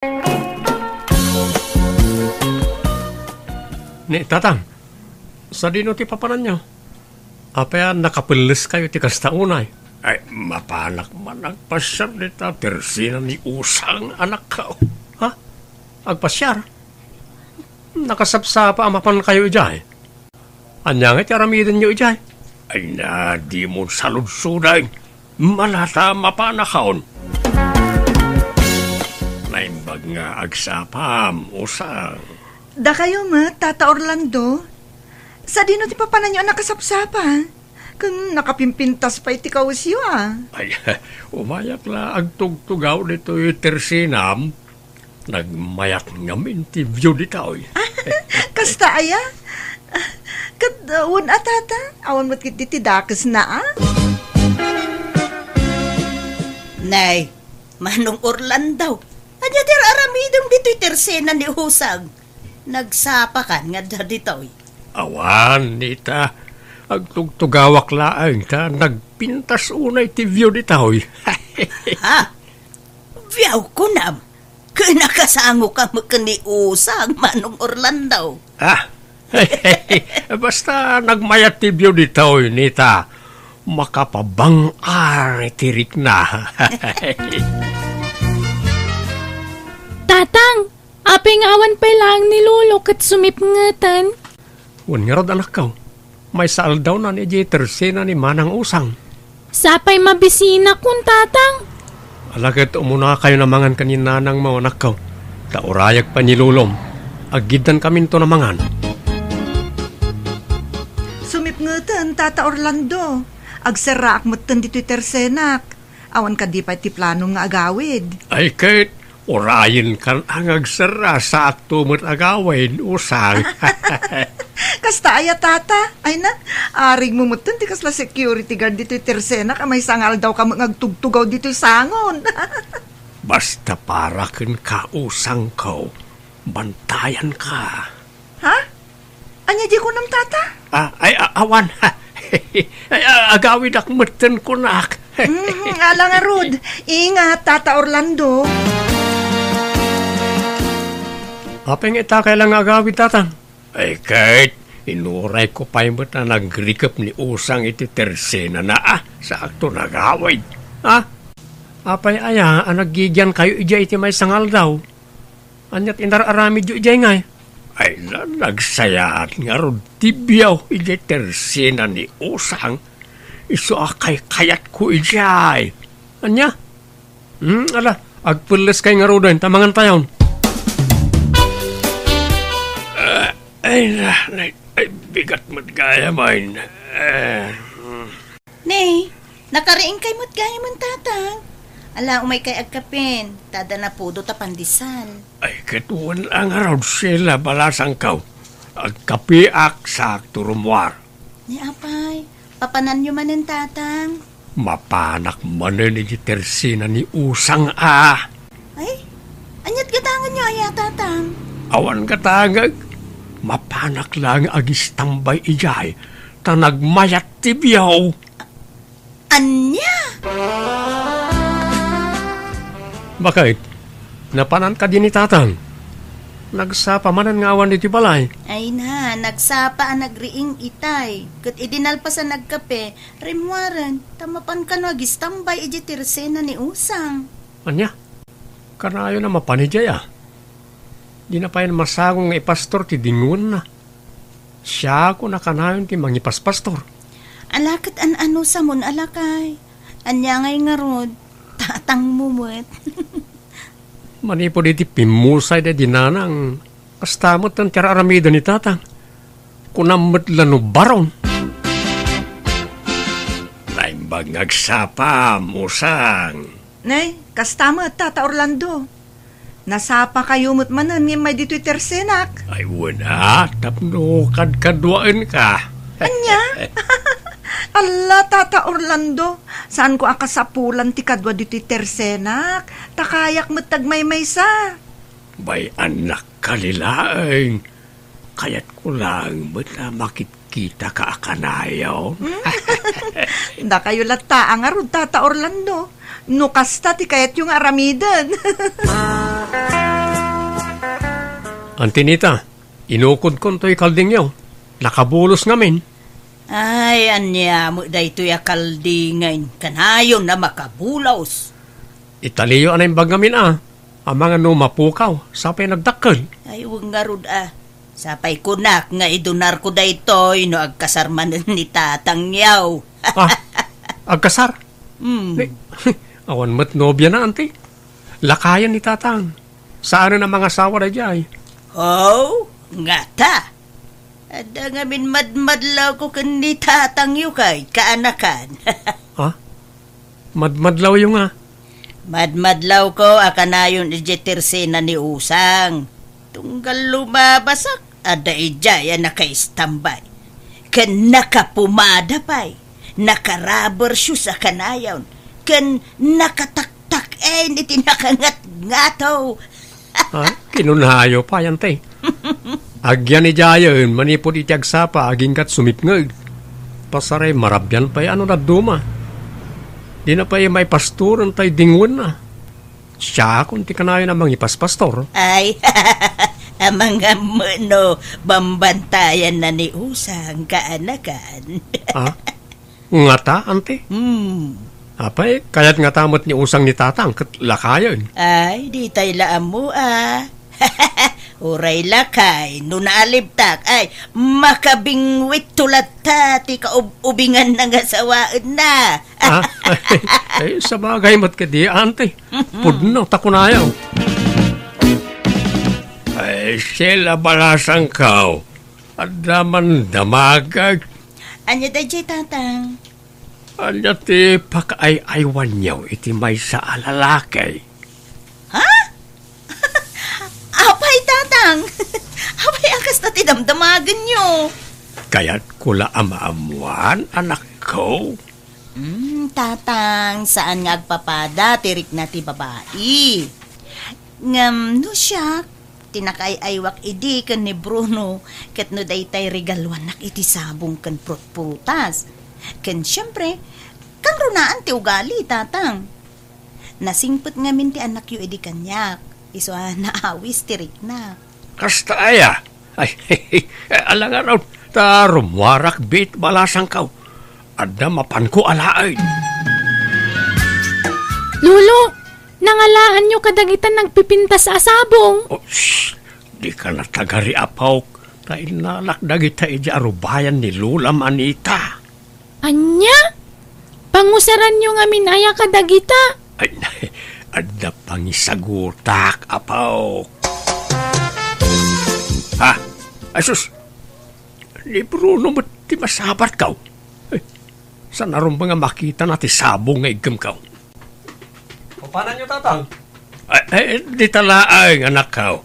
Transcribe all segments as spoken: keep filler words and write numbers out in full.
Ni Tatang, sadino ti papananyo? Apay a nakapelleskayo ti kasta unay? Ay, mapanak man agpasiar dita tersena ni Usang, anakko. Ha? Agpasiar? Nakasapsapa a mapankayo idiay? Ania ngay ti aramidenyo idiay? Ay na, dimon saludsoden. Malata mapanakon. Naimbag nga agsapam, Usang. Dakayo met, Tata Orlando. Sadino ti papananyo a nakasapsapa? Ken nakapimpintas pay ti kawesyo, a. Ay, umayak la agtugtugaw ditoy tersenam. Nagmayat ngamin ti view ditoy. Kasta aya? Ket, uh, wen a, Tata, awan met ketdi ti dakesna, a? Nay, Manong Orlando, ania ti ar-aramidem ditoy tersena ni Usang? Nagsapakan nga adda ditoy? Awan, Nita. Agtugtugawak laeng ta nagpintas unay ti view ditoy. Ha? View, kunam? Ken nakasangoka met ken ni Usang, Manong Orlando? Ah, basta nagmayat ti view ditoy, Nita. Makapabang-ar ti rikna. Tatang, apay nga awan pay laeng ni Lolo ket sumipngeten? Wen ngarud, anakko. Maysa aldawnan idiay tersena ni Manang Usang. Sapay mabisinakon, Tatang. Ala ket umunakayon a mangan ken ni nanangmo, anakko. Ta urayek pay ni Lolom. Aggiddankaminton a mangan. Sumipngeten, Tata Orlando. Agserraak metten ditoy tersenak. Awan kadi pay ti planom nga agawid? Ay ket, urayenkan a nga agserra, saakto met agawid, Usang. Kasta aya, Tata? Ay na, arigmo metten ti kasla security guard ditoy tersenak a maysa nga aldawka met nga agtugtugaw ditoy sangon. Basta para kenka, Usangko, bantayanka. Ha? Ania di kunam, Tata? Ah, ay, a-, awan. Ay, a-, agawidak metten kunak. Mhm, ala ngarud. Ingat, Tata Orlando. Apay nga ita kayat nga agawid, Tatang? Ay, ket, inurayko pay met a nagrikep ni Usang iti tersenana, a, saakto nga agawid. Ha? Apay aya a naggigiankayo idiay iti maysa nga aldaw? Ania ti inar-aramidyo idiay ngay? Ay, na, nagsayaat ngarud ti biyaw idiay tersena ni Usang. Isu a kaykayatko idiay. Ania? Hmm, ala, agpelleskay ngaruden, ta mangantayon. Ah, ay, na, na, ay, bigat met gayam, ay, na, eh, hmm. Ne, nakariingkay met gayam, Tatang. Ala, umaykay agkapen, ta adda napudot a pandesal. Ay, ket wen la ngarud, Sheila, balasangko. Agkapeak, saakto rummuar. Ni apay, papananyo manen, Tatang? Mapanak manen iti tersena ni Usang, a. Ay, aniat gatangenyo aya, Tatang? Awan gatangek. Mapanak laeng agistambay idiay, ta nagmayat ti biyaw. Ania? Bakit? Napanan kadi ni Tatang? Nagsapa manen nga awan iti balay. Ay na, nagsapa a nagriing itay. Ket idi nalpasan agkape, rimmuaren, ta mapan kano agistambay iti tersena ni Usang. Ania? Kanayon a mapan idiay, a? Dina pay masango nga ipastor ti dingoenna. Siakon a kanayon ti mangipaspastor. Ala ket an-ano, samon a lakay. Ania ngay ngarud, tatangmo met. Manipud iti pimmusay daydi nanang, kasta met ti ar-aramiden ni tatang. Kunam met la no baron. Naimbag nga agsapam, Usang. Nay, kasta met, Tata Orlando. Nasapakayo met manen nga immay ditoy tersenak. Ay, wen a, tapno kadkaduaenka. Ania? Alla, Tata Orlando, saanko a kasapulan ti kadua ditoy tersenak. Ta kayak met ti agmaymaysa. Bay, annak, kalilaeng. Kayatko laeng met a makitkitaka a kanayon. Hmm? Dakayo latta a ngarud, Tata Orlando. No kasta ti kayatyo nga aramiden. Anti Nita, inukodkon toy kaldingyo. Nakabulos ngamin. Ay, ania met daytoy a kalding nga inkanayon a makabulos? Italiyo a naimbag ngamin a, amangan no mapukaw, sapay nagdakkel. Ay, wen ngarud a. Sapay kunak nga idunarko daytoy no agkasar manen ni tatangyo. Ah, agkasar? Hmm. Ni, awan met nobiana, anti. Lakayen ni tatang. Saanen a mangasawa daydiay. Oh, ngata. Adda ngamin madmadlawko ken ni tatangyo kay kaanakan. Ha? Madmadlawyo nga? Madmadlawko a kanayon idiay tersena ni Usang. Tunggal lumabasak, adda idiay a nakaistambay. Ken nakapumada pay, naka-rubber shoes a kanayon, ken nakataktak-en iti nakangatngato. Ah, kinunaayo pay, anti. Agyan idiayen manipud iti agsapa aginggat sumipngeg. Pasaray marabian pay a no dadduma. Dina pay maipastoren tay dingwenna. Siakon ti kanayon a mangipaspastor. Ay, amangan met no bambantayanna ni Usang kaanakan. Ah? Ngata, anti? Hmm. Apay, kayat ngata met ni Usang ni tatang ket lakayen. Ay, ditay la ammo a. Uray lakay, no naalibtak, ay, makabingwitto latta ti kaub-ubinganna nga sawaenna. Ah, ay, sabagay met kadi, anti. Pudno ta kunayo. Ay, Sheila, balasangko. Adda man damagek. Ania daydiay, tatang? Ania ti pakaay-aywanyo iti maysa a lalaki? Ha? Apay, tatang? Apay a kasta ti damdamagenyo? Kayatko la a maammuan, anakko. Hmm, tatang, saan nga agpapada ti rikna ti babai. Ngem no siak, ti nakaay-aywak idi ken ni Bruno, ket no daytay regaluannak iti sabong ken prutprutas. Ken siempre, kangrunaan ti ugali, tatang. Nasingpet ngamin ti anakyo idi kaniak, isu a naawis ti rikna. Kasta aya? Ay, alangan, ta rummuarak bit balasangko. Adda mapanko alaen. Lolo, nangalaanyo kadagita nagpipintas a sabong. Oh, shh! Dika natagari, apok. Ta innalak dagita idi arubayan ni Lola Manita. Ania? Pangusaranyo ngamin aya kadagita? Ay, adda pangisagutak, apok. Ha? Ay, sus! Ni Bruno met ti masabatko. Ay, saan a rumbeng a makitana ti sabong nga iggem ko? Papananyo, tatang? Ay, ay, dita laeng, anakko.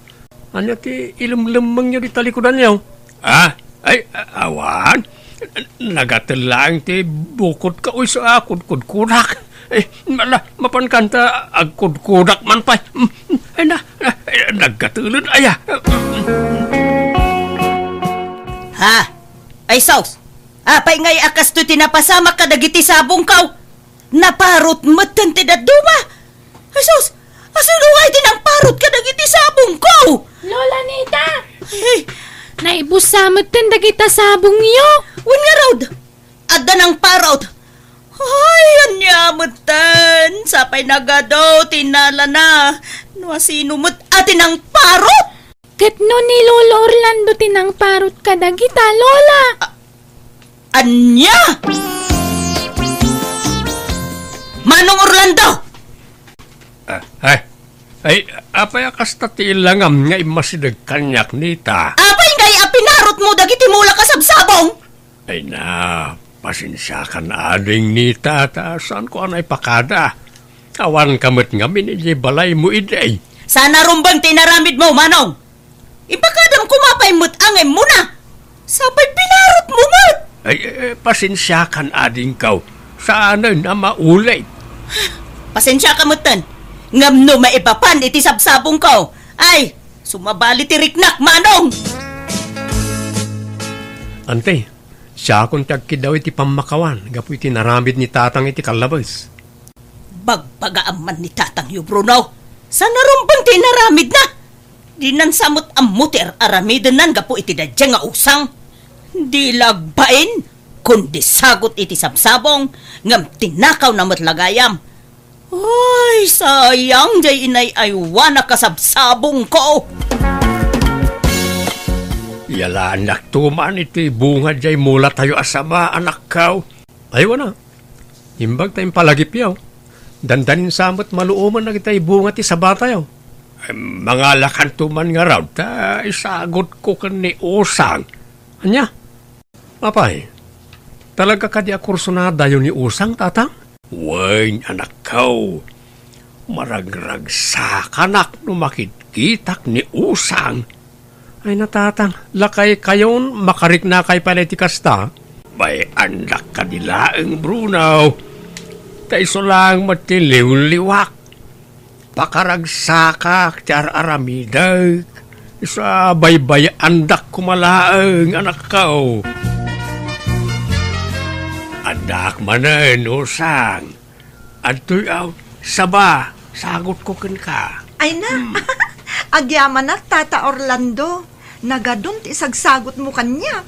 Ania ti ilemlemmengyo dita likudanyo? Ah? Ay, a-, awan. Nagatel laeng ti bukodko isu a kudkudkudak. Eh, mala, mapan kanta agkudkudak man pay. Mm, ay na, na, ay, naggatelen aya. Ha? Ay, sus! Apay ngay a kastoy ti napasamak kadagiti sabongko? Naparot metten ti dadduma. Ay, sus! Asino ngay ti nangparot kadagiti sabongko? Lola Nita! Eh, naibussa metten dagita sabongyo. Wen ngarud, adda nangparot. Ay, ania metten? Sapay nagadu ti nalana. No asino met a ti nangparot? Ket no ni Lolo Orlando ti nangparot kadagita, Lola? A-, ania? Manong Orlando! Ah, ay, ay, apay a kasta ti ilangam nga immasideg kaniak, Nita? Apay ngay a pinarotmo dagiti mulak a sabsabong? Ay na, pasensiakan ading, Nita, ta saanko a naipakada. Awanka met ngamin idiay balaymo idi. Saan a rumbeng ti inaramidmo, Manong? Ipakadam koma pay met a nga immuna. Sapay pinarotmo met. Ay, eh, pasensiakan adingko. Saanen a maulit. Pasensiaka metten. Ngem no maipapan iti sabsabongko, ay, sumabali ti riknak, Manong! Anti, siakon ti agkiddaw iti pammakawan gapu iti naramid ni Tatang iti kallabes. Bagbagaam man ni Tatangyo, Bruno. Saan a rumbeng ti inaramidna? Dinnan sa met ammo ti ar-aramidenna gapu iti daydiay nga usang. Di la agbain, kundi sagut iti sabsabong, ngem tinakawna met la gayam. Ay, sayang diay inay-aywanak a sabsabongko. Yalaannakto man iti bunga diay mulatayo a saba, anakko. Ay, wana. Imbag ta impalagipyo. Dandanin sa met maluomen dagiti bunga ti sabatayo. Ay, mangalakanto man ngarud ta isagutko ken ni Usang. Ania? Apay, talaga kadi a kursunadayo ni Usang, Tatang? Wen, anakko. Maragragsakanak no makitkitak ni Usang. Ay, natatang, lakay kayon, makariknakay pay la iti kasta? Bay-andak kadi laeng, Bruno. Ta isu laeng met ti liwliwak. Pakaragsakak ti ar-aramidek. Isu a baybay-andak koma laeng, anakko. Addaak manen, Usang. Adtoy, aw, saba, sagutko kenka. Ay na, Hmm. Agyamanak, Tata Orlando. Nagadun ti isagsagutmo kaniak.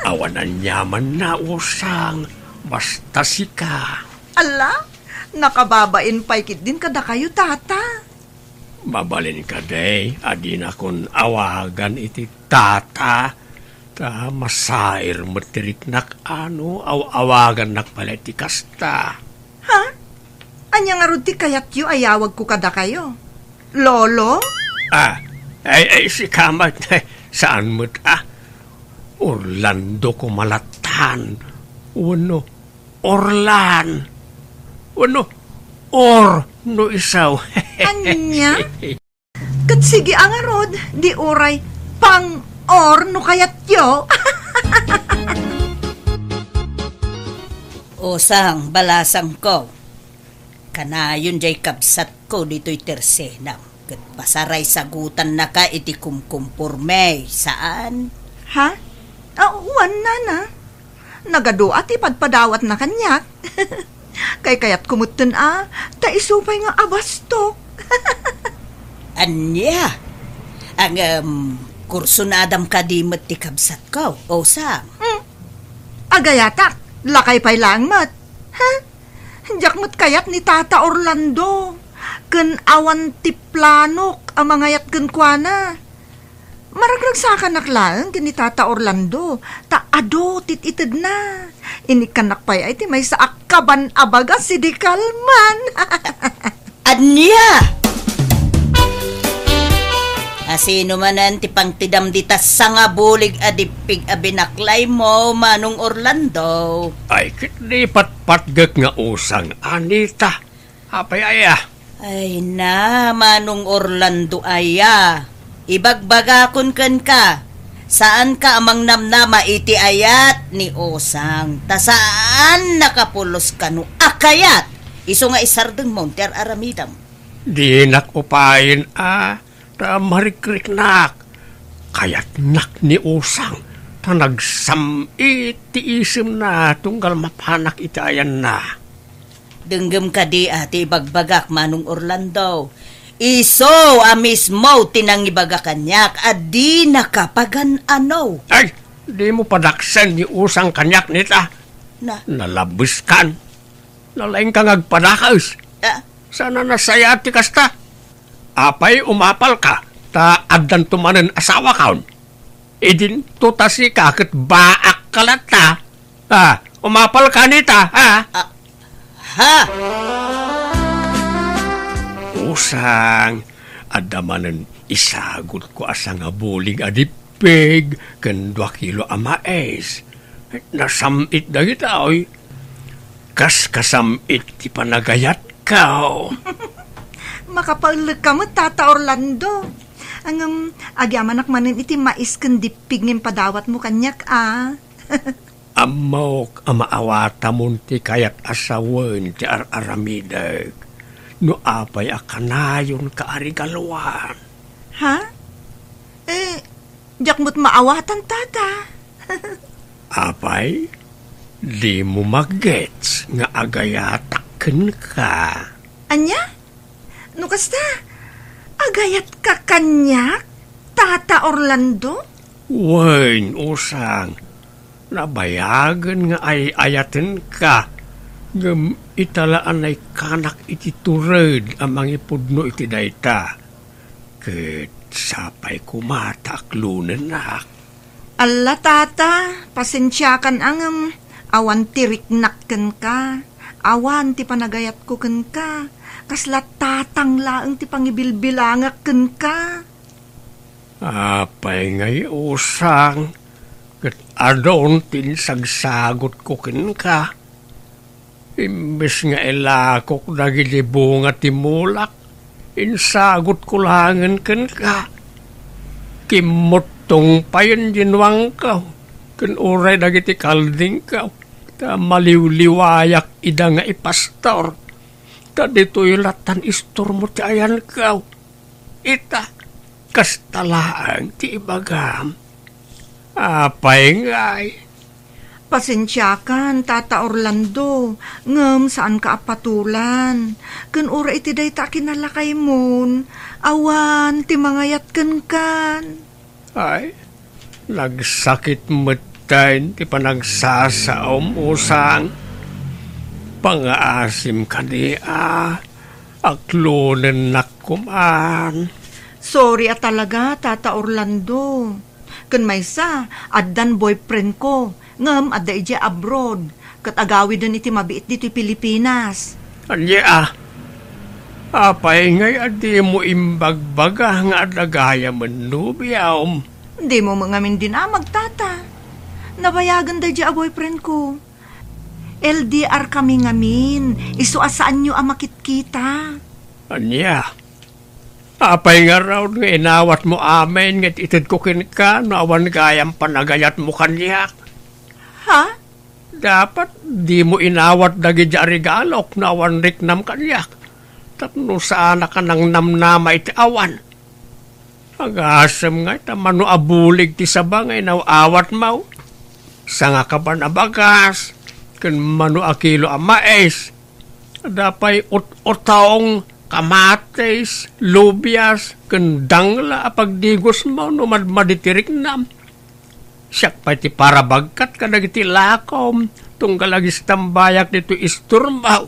Awan aniamanna, Usang, basta sika. Ala, nakababain pay ketdin kadakayo, Tata. Mabalin kadi a dinakon awagan iti Tata, ta masair met ti riknak a no aw-awagannak pay la iti kasta. Ha? Ania ngarud ti kayatyo a yawagko kadakayo? Lolo? Ah, ay, ay, sika met, saan met, ah? Orlando koma latta. Wenno, Orlan. Wenno, Or no isu. Ania? Ket sige a ngarud, di uray pang-or no kayatyo. Usang, balasangko. Kanayon diay kabsatko ditoy tersenam, ket pasarayagutannaka iti kumkumporme, saan? Ha? Ah, wen, nana. Nagadua ti padpadawatna kaniak. Kaykayatko metten a, ta isu pay nga abastok. Ania? Ngem, kursunadam kadi met ti kabsatko, Usang? Hmm. Agayatak, lakay pay laeng met. Ha? Diak met kayat ni Tata Orlando, ken awan ti planok a mangayat kenkuana. Maragragsakanak laeng ken ni Tata Orlando, ta adu ti it-itedna. Inikkannak pay ay ti maysa a kaban a bagas idi kalman. Ania? Asino manen ti pangtedam dita sangabulig a dippig a binaklaymo, Manong Orlando? Ay, ket di patpatgek nga Usang, Anita. Apay aya? Ay na, Manong Orlando aya. Ibagbagakon kenka, saanka a mangnamnama iti ayat ni Usang, ta saannaka pulos kano a kayat, isu nga isardengmo ti ar-aramidem. Dinak upayen a, ta marikriknak. Kayatnak ni Usang, ta nagsam-it ti isemna tunggal mapanak iti ayanna. Denggem kadi a ti ibagbagak, Manong Orlando. Isu a mismo ti nangibaga kaniak a dinaka pagan-ano. Ay, dimo padaksen ni Usang kaniak, Nita. Na? Nalabeskan. Nalaingka nga agpadakes. Ah? Saan a nasayaat ti kasta? Apay, umapalka, ta addanto manen asawakon. Idinto ta sika ket baakka latta. Ah, umapalka, Nita, ha? Ah, ha? Usang, adda manen isagutko a sangabulig a dippig ken dua kilo a mais. Nasam-it dagitoy. Kas kasam-it ti panagayatko. Makapaellekka met, Tata Orlando. Ngem, agyamanak manen iti mais ken dippig nga impadawatmo kaniak, a. Ammok a maawatamon ti kayat a sawen ti ar-aramidek no apay a kanayonka a regaluan. Ha? Eh, diak met maawatan, Tata. Apay, dimo magets nga agayatak kenka. Ania? No kasta, agayatka kaniak? Tata Orlando? Wen, usang, nabayagen nga ay-ayatenka, ngem ita la a naikkanak iti tured a mangipudno iti dayta, ket sapay koma ta aklonennak. Alla, tata, pasensiakan a ngem awan ti riknak kenka, awan ti panagayatko kenka, kasla tatang laeng ti pangibilbilangak kenka. Apay ngay, usang, ket adun ti insagsagutko kenka? Imbes nga ilakok dagiti bunga ti mulak, insagutko laengen kenka. Kimmuttong payen dinuangko, ken uray dagiti kaldingko, ta maliwliwayak ida nga ipastor, ta ditoy lattan istormo ti ayanko. Ita, kasta laeng ti ibagam. Apay ngay? Pasensiakan, Tata Orlando, ngem saanka a patulan. Ken uray iti dayta a kinalakaymon, awan ti mangayat kenkan. Ay, nagsakit metten ti panagsasaom, usang. Pangaasim kadi a, aklonennak koman. Sorry a talaga, Tata Orlando. Ken maysa, addan boyfriend ko, ngem adda idiay abroad, ket agawiden iti mabiit ditoy Pilipinas. Ania a? Apay ngay a dimo imbagbaga nga adda gayamen nobiam? Dimo met ngamin dinamag, tata. Nabayagen daydiay a boyfriend ko. L D R kami ngamin, isu a saanyo a makitkita. Ania? Apay ngarud nga inawatmo amin nga itedko kenka no awan gayam panagayatmo kaniak? Ha? Dapat dimo inawat dagiti a regalok no awan riknam kaniak, tapno saanak a nangnamnama iti awan. Agasem ngay ta mano a bulig ti saba nga inaw-awatmo, sangakaban a bagas, ken mano a kilo a mais. Adda pay ut-utong, kamatis, lubias, ken dangla a pagdigosmo no madmadi ti riknam. Siak pay ti parabagkat kadagiti lakom, tunggal agistambayak ditoy istormo.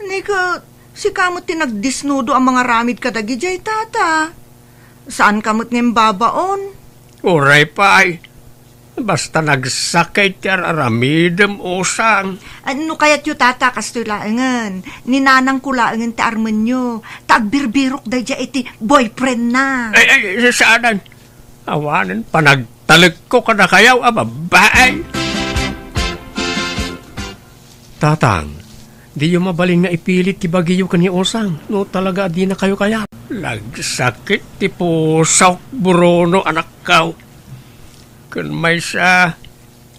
Ni ket, sika met ti nagdisnudo a mangaramid kadagidiay, tata. Saanka met nga imbabaon? Uray pay. Basta nagsakit ti ar-aramidem, usang. Ah, no kayatyo, tata, kastoy laengen. Ni nanangko laengen ti armenyo. Ta agbirbirok daydiay iti boyfriendna. Ay, ay, saanen. Awanen panagtalekko kadakayo a babbai. Tatang, diyo mabalin nga ipilit ti bagiyo ken ni Osang no talaga a dinakayo kayat. Nagsakit ti pusok, Bruno, anakko. Ken maysa,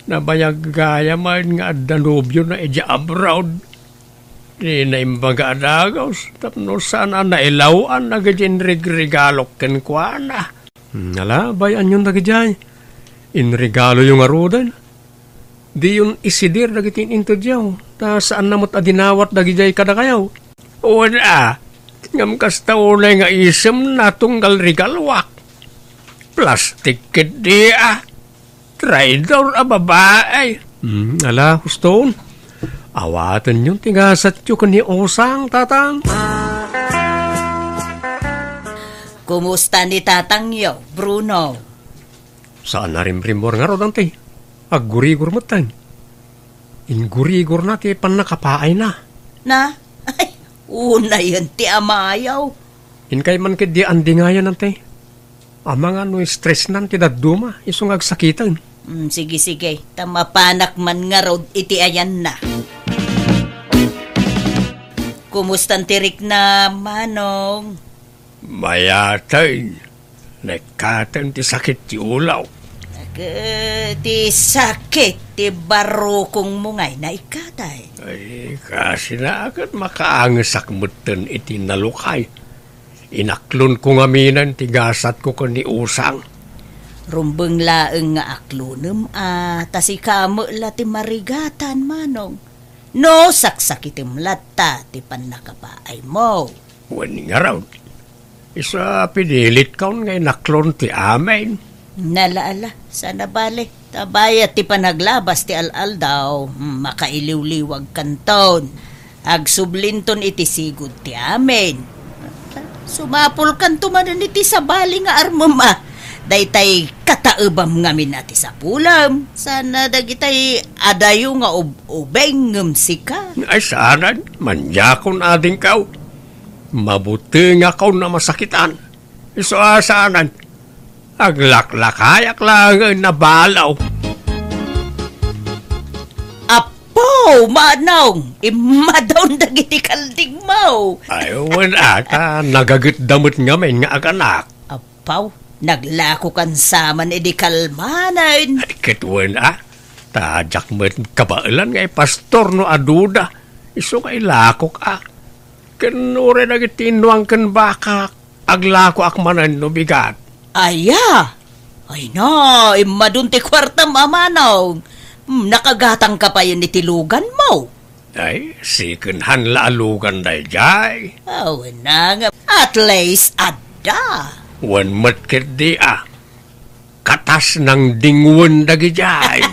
nabayag gayam nga adda nobiona idiay abroad. Dina imbaga a dagus tapno saan a nailaw-an dagiti inregregalok kenkuana. Hmm, ala, bay-anyon dagidiay. Inregaloyo ngaruden. Diyon isidir dagiti in-intedyo, ta saanna met a dinawat dagidiay kadakayo. Wen a, ngem kasta unay nga isemna tunggal regaloak. Plastik ketdi a. Traidor a babai. Hmm, ala, huston. Awatenyon ti gasatyo ken ni Osang, Tatang. Kumusta ni tatangyo, Bruno? Saan a rimrimmuar ngarud, Auntie. Aggurigor metten. Inggurigorna ti pannakapaayna. Na? Ay, unayen ti amayo. Inkay man ketdi andingayan, Auntie. Amangan no stressnan ti dadduma, isu nga agsakiten. Mm, sige, sige. Ta mapanak man ngarud iti ayanna. Kumustan ti rikna, Manong? Mayaten. Naikkaten ti sakit ti ulok. Ket ti sakit ti barukongmo ngay naikkaten. Ay, kasina ket makaangesak metten iti nalukay. Inaklonko ngaminen ti gasatko ken ni Usang. Rumbeng laeng nga aklonem a, ta sika met la ti marigatan, Manong. No saksakitem latta ti pannakapaaymo. Wen ngarud, Isu a pinilitkon nga inaklon ti amin. Nala, ala, saan a bale. Ta bayat ti panaglabas ti al-aldaw, makailiwliwagkanton. Agsublinton iti sigud ti amin. Sumapulkanto manen iti sabali nga armem a. Daytay kataebam ngamin a ti sapulem. Saan a dagitay adayo nga ub-, ubeng ngem sika. Ay, saanen, maniakon adingkaw. Mabutengakon a masakitan. Isu a saanen, aglaklakayak laengen a balaw. Apo, manong, immadon dagiti kaldingmo. Ay, wen a, ta nagagetda met ngamin nga aganak. Apo, naglakokan sa man idi kalmanen. Ay, ket wen a, ta diak met kabaelan nga ipastor no aduda. Isu nga ilakok a. Ken uray dagiti innuang ken bakak, aglakoak manen no bigat. Aya! Ay na, immadon ti kuartam a manong. Hmm, nakagatangka payen iti luganmo. Ay, sikenhan la a lugan daydiay. Awen na nga, at least adda. Wen met ketdi a. Katas nang dingwen dagidiay.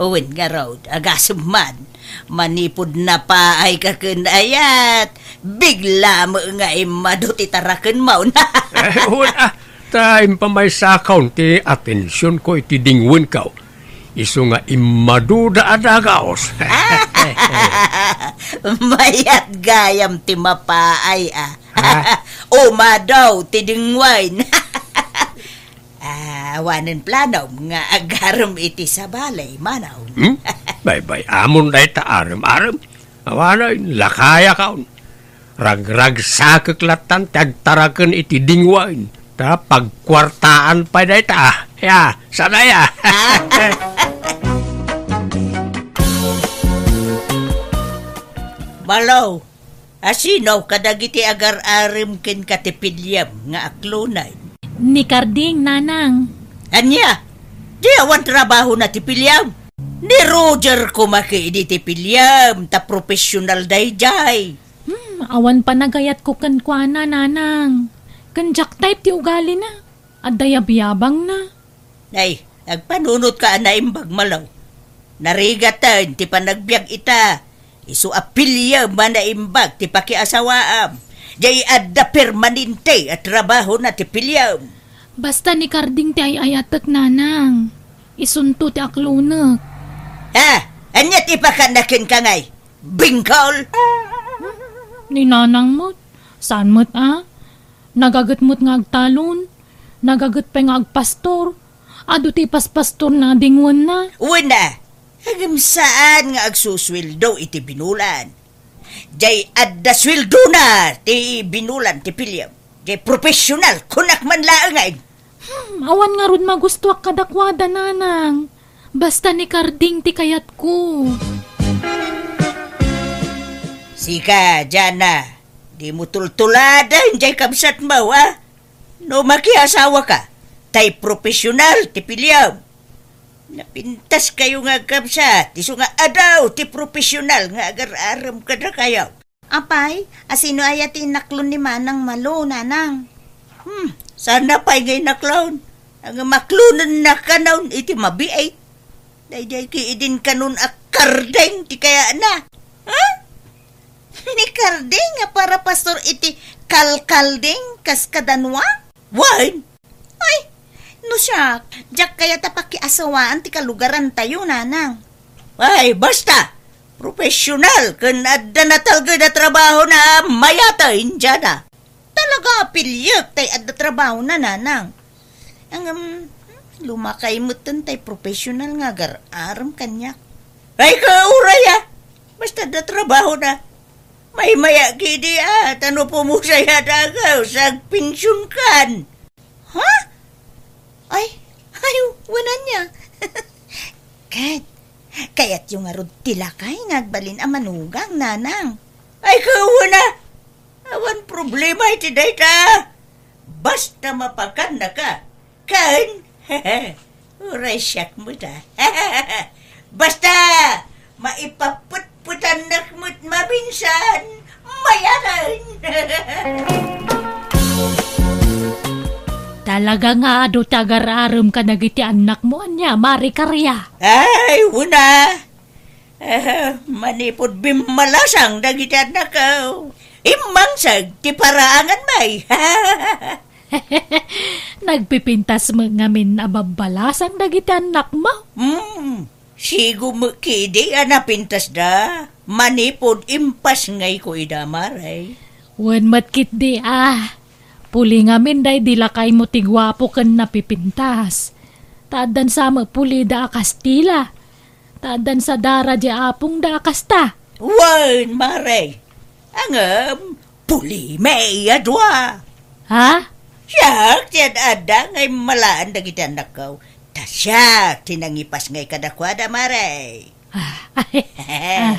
Wen ngarud, agasem man. Manipud napaayka ken ayat, bigla met nga immadu ti tarakenmo. Eh, wen a, ta impamaysakon ti atensionko iti dingwenko. Isu nga immaduda a dagaos. Mayat gayam ti mapaay a. Ha? Umadu ti dingwen. Ah, awanen planom nga agarem iti sabali, manong. Hmm? Baybay-amon dayta arem-arem. Awanen, lakayakon. Ragragsakek lattan ti agtaraken iti dingwen. Ta pagkuartaan pay dayta. Ya, sana ya. Ah. Malo. Asino kadagiti agar-arem kenka ti piliem nga aklonen? Ni Karding, nanang. Ania? Di awan trabahona ti piliem? Ni Roger koma ketdi ti piliem, ta professional daydiay. Hmm, awan panagayatko kenkuana, nanang. Ken diak type ti ugalina. Adda yabyabangna. Ay, agpanunotka a naimbag, Malo. Narigaten ti panagbiag ita. Isu a piliem a naimbag ti pakiasawaam. Diay adda permanente a trabahona ti piliem. Basta ni Karding ti ay-ayatek, nanang. Isunto ti aklonek. Ha? Ania ti ipakana kenka ngay? Bingkol? Ni nanang met. Saan met a? Nagaget met nga agtalon. Nagaget pay nga agpastor. Adu ti ipaspastorna a dingwenna. Wen a, ngem saan nga agsusueldo iti binulan. Diay adda sueldona ti binulan ti piliem. Diay professional, kunak man laengen. Hmm, awan ngarud magustoak kadakuada, nanang. Basta ni Karding ti kayatko. Sika, Jana, dimo tultuladen diay kabsatmo, a? No makiasawaka, tay professional ti piliem. Napintaskayo nga agkabsat, isu nga adu ti professional nga agar-arem kadakayo. Apay, asino aya ti inaklon ni Manang Malo, nanang? Hmm, saan pay nga inaklon? Ngem aklonenna kanon iti mabiit. Daydiay ketdin kanon a Karding ti kayatna. Ha? Ni Karding a para pastor iti kalkalding kas kadanua? Wen. Ay, no siak, diak kayat a pakiasawaan ti kalugarantayo, nanang. Ay, basta! Professional ken adda natalged a trabahona a mayaten, Jana. Talaga a piliek tay adda trabahona, nanang. Ngem, hmm, lumakay metten tay professional nga agar-arem kaniak. Ay, kauray a! Basta adda trabahona. Maymayak idi a, ta no pumusay a dagaw, sagpensionkan. Ha? Ay, ay, wen ania. Ket, kayatyo ngarud ti lakay nga agbalin a manugang, nanang? Ay, ket wen a. Awan problema iti dayta. Basta mapakannaka. Ken, uray siak met a. Basta, maipapetpetannak met maminsan, mayaten. Talaga nga adu ti agar-arem kadagiti annakmo, ania, Mare Karia? Ay, wen a. Eh, manipud bimmalasang dagiti annakko, immangseg ti paraangan, may. Nagpipintas met ngamin a babbalasang dagiti annakmo? Hmm, sigo met ketdi a napintasda manipud impasngayko ida, Mare. Wen met ketdi a. Puli ngamin daydi lakaymo ti guapo ken napipintas. Ta addan sa met pulida a Kastila. Ta addan sa dara di apongda a kasta. Wen, Mare. Ngem, puli met a dua. Ha? Siak ti ad-adda nga immalaan dagiti annakko. Ta siak ti nangipasngay kadakuada, Mare. Ah, ah.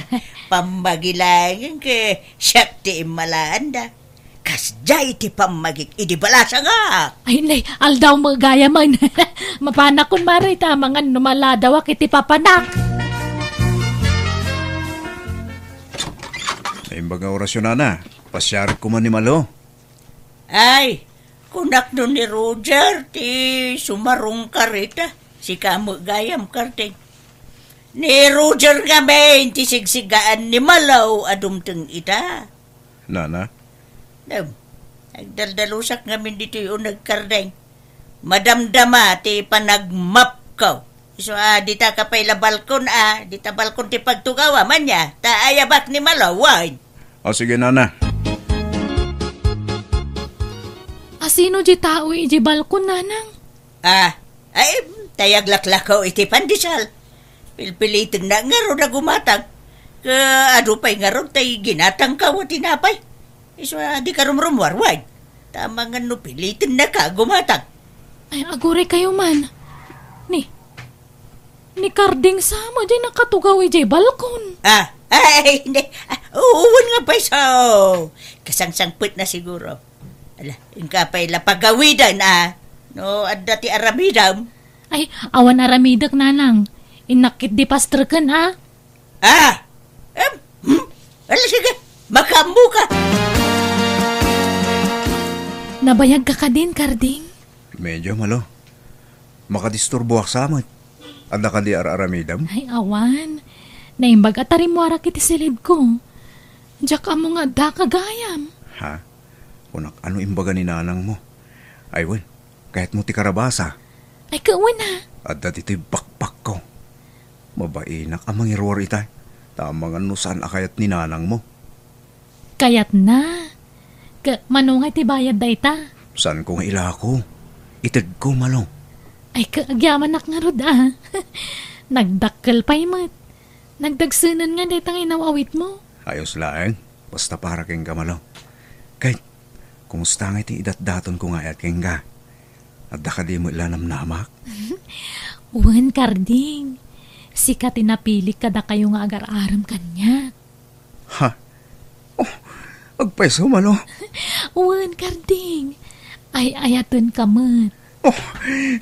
Pammagi laeng ket siak ti immalaanda. Kasdiay ti pammagik idi balasangak. Ay, nay, aldaw met gayamen. Mapanakon, Mare, ta amangan no maladawak iti papanak. Naimbag nga orasyo, nana. Pasiarek koma ni Malo. Ay, kunak no ni Roger ti sumarungkar ita. Sika met gayam, Karding. Ni Roger ngamin ti sigsigaan ni Malo a dumteng ita. Nana? Dem, nagdaldalusak ngamin ditoy uneg, Karding. Madamdama ti panagmapko. Isu a, dita ka pay la balkon a, dita balkon ti pagtugawam, ania, ta ayabak ni Malo, wen. O, sige, nana. Asino di tao iti balkon, nanang? Ah, ay, tay aglaklakaw iti pandesal. Pilpilitengna ngarud a gumatang. Ket adu pay ngarud tay ginatangko a tinapay. Isu a, dika rumrummuar, wen. Ta amangan no pilitennaka a gumatang. Ay, aguraykayo man. Ni, ni Karding sa met diay nakatugaw idiay balkon. Ah, ay, hindi. Ah, wen nga pay so. Kasangsangpetna siguro. Ala, inka pay la pagawiden, a. No adda ti aramidem. Ay, awan aramidek, nanang. Innak ketdi pastreken, a. Ah! Em, hmm? Ala, sige, makaammoka. Nabayagka kadin, Karding? Medyo, Malo. Makadisturboak sa met. Adda kadi ar-aramidem? Ay, awan. Naimbag a tarimmuarak iti silidko. Diak ammo nga addaka gayam. Ha? Kunak, ano imbaga ni nanangmo? Ay, wen, kayatmo ti karabasa? Ay, ket wen a. Adda ditoy bakbakko. Mabainak a mangiruar itay. Ta amangan no saan a kayat ni nanangmo. Kayatna. Ket mano ngay ti bayad dayta? Saanko nga ilako. Itedko, Malo. Ay, ket agyamanak ngarud a. Nagdakkel pay met. Nagdagsenen nga dayta nga inaw-awitmo. Ayos laeng. Basta para kenka, Malo. Ket, kumusta ngay ti idatdatonko nga ayat kenka? Adda kadi met la namnamak? Wen, Karding. Sika ti napilik kadakayo nga agar-arem kaniak. Ha? Oh, agpayso, Malo? Wen, Karding. Ay-ayatenka met. Oh,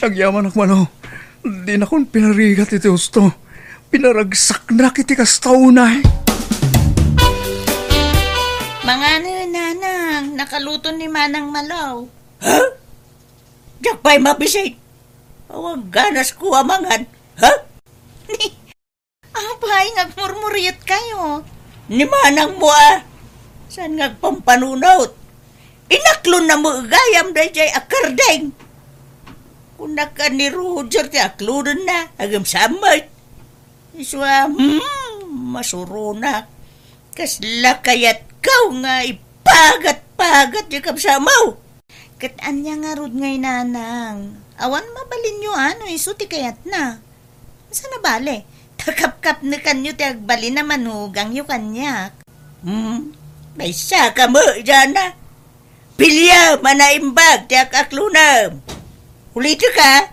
agyamanak, Malo. Dinakon pinarigat iti husto. Pinaragsaknak iti kasta unay. Manganen, nanang. Nakaluto ni Manang Malo. Ha? Diak pay mabisit. Awan ganasko a mangan. Ha? Apay nga agmurmurietkayo? Ni manangmo a. Saan nga agpampanunot? Inaklonna met gayam daydiay a Karding. Kunak a ni Roger ti aklonenna, agem sa met. Isu a, hmm, masuronak. Kasla kayatko nga ipagat-pagat ti kabsatmo. Ket ania ngarud ngay, nanang? Awan mabalinyo a no isu ti kayatna. Saan a bale, ta kapkapnekanyo ti agbalin a manugangyo kaniak. Hmm, maysa ka met, Jana. Piliam a naimbag ti ak-aklonem. Ulitek a,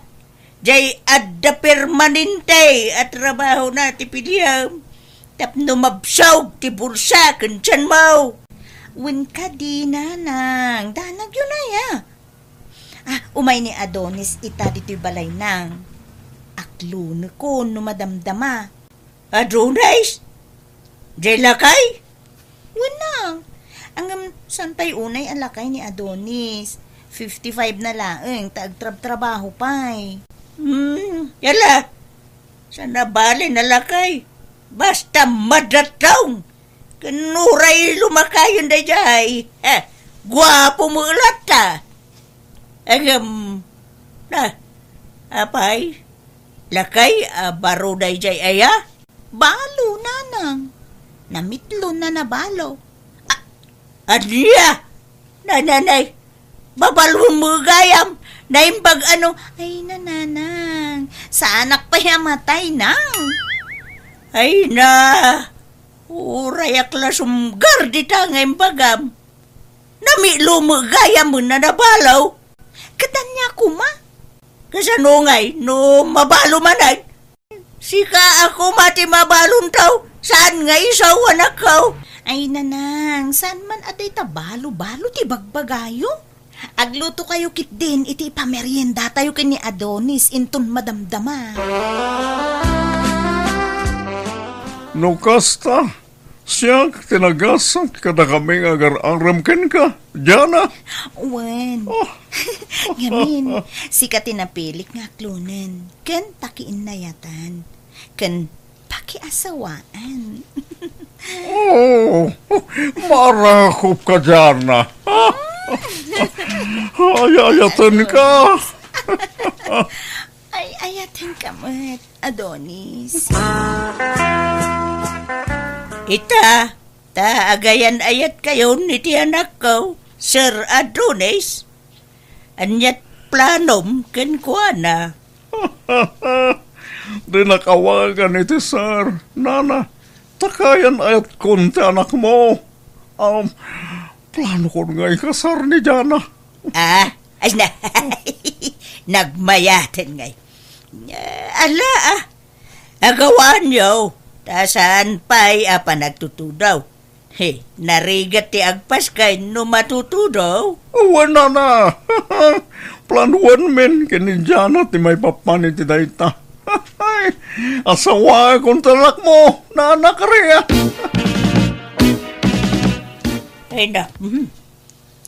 diay adda permanente a trabahona ti piliam tapno mabsog ti bulsa ken tianmo. Wen kadi, nanang, danagyo nay a. Ah, umay ni Adonis ita ditoy balay, nang. Aklonekon no madamdama. Adonis? Diay lakay? Wen, nang. Ngem saan pay unay a lakay ni Adonis? Fifty-five na laeng ta agtrabtrabaho pay. Hmm, yala. Saan a bale a lakay. Basta madatong. Ken uray lumakayon daydiay. Eh, guapo met latta. Agem, na, apay, lakay a baro daydiay aya? Balo, nanang. Namitlon na na balo. A-, ania? Nananay, babalon met gayam, naimbag ano? Ay, nananang, saanak pay a matay, nang. Ay na, urayak la sumgar dita nga imbagam. Namitlon met gayam a nabalo. Ket ania koma? Kasano ngay no mabalo manen? Sika a koma ti mabalon tao, saan nga isu, anakko? Ay, nanang, saan man a dayta balo-balo ti bagbagayo? Agluto kayo ketdin iti ipameriendatayo ken ni Adonis inton madamdama. No kasta, siak ti nagasat kadakami nga agar-arem kenka, Diana. Wen. Oh. Ngamin, sika ti napilik nga aklonen, ken pakiinnayatan, ken pakiasawaan. Oh, marakop ka, Diana. Ay, ayaten ka. Ay, ayaten ka met, Adonis. Ita, ta agayan-ayat kayon iti anakko, Sir Adonis. Aniat planom kenkuana? Dinak awagan iti sir, nana. Ta agayan-ayatkon ti anakmo. Um, planokon nga ikasar ni Diana. Ah, ay na. Nagmayaten ngay. Ah, ala, ah. Agawanyo, ta saan pay a panagtutudaw. He, narigat ti agpaskay no matutudaw. Wen, nana. Planuenmin ken ni Diana ti maipapan iti dayta. Asawaakon ti anakmo, nana Karia. Ay na, mhm.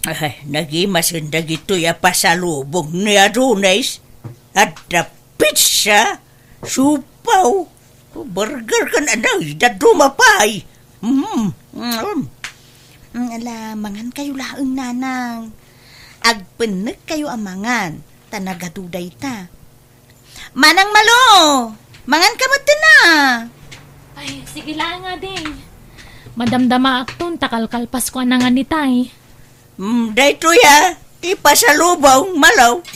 Ay, nagimasen dagitoy a pasalubong ni Adonis. Adda pizza, siopaw, burger ken anay, dadduma pay. Mm, mm. Mm, ala, mangan kayo laeng, nanang. Agpennek kayo a mangan, ta nagadu dayta. Manang Malo, mangan ka met, na. Ay, sige laeng, ading. Madamdamaakton, ta kalkalpasko a nangan itay. Mm, daytoy a, ti pasalubong, Malo.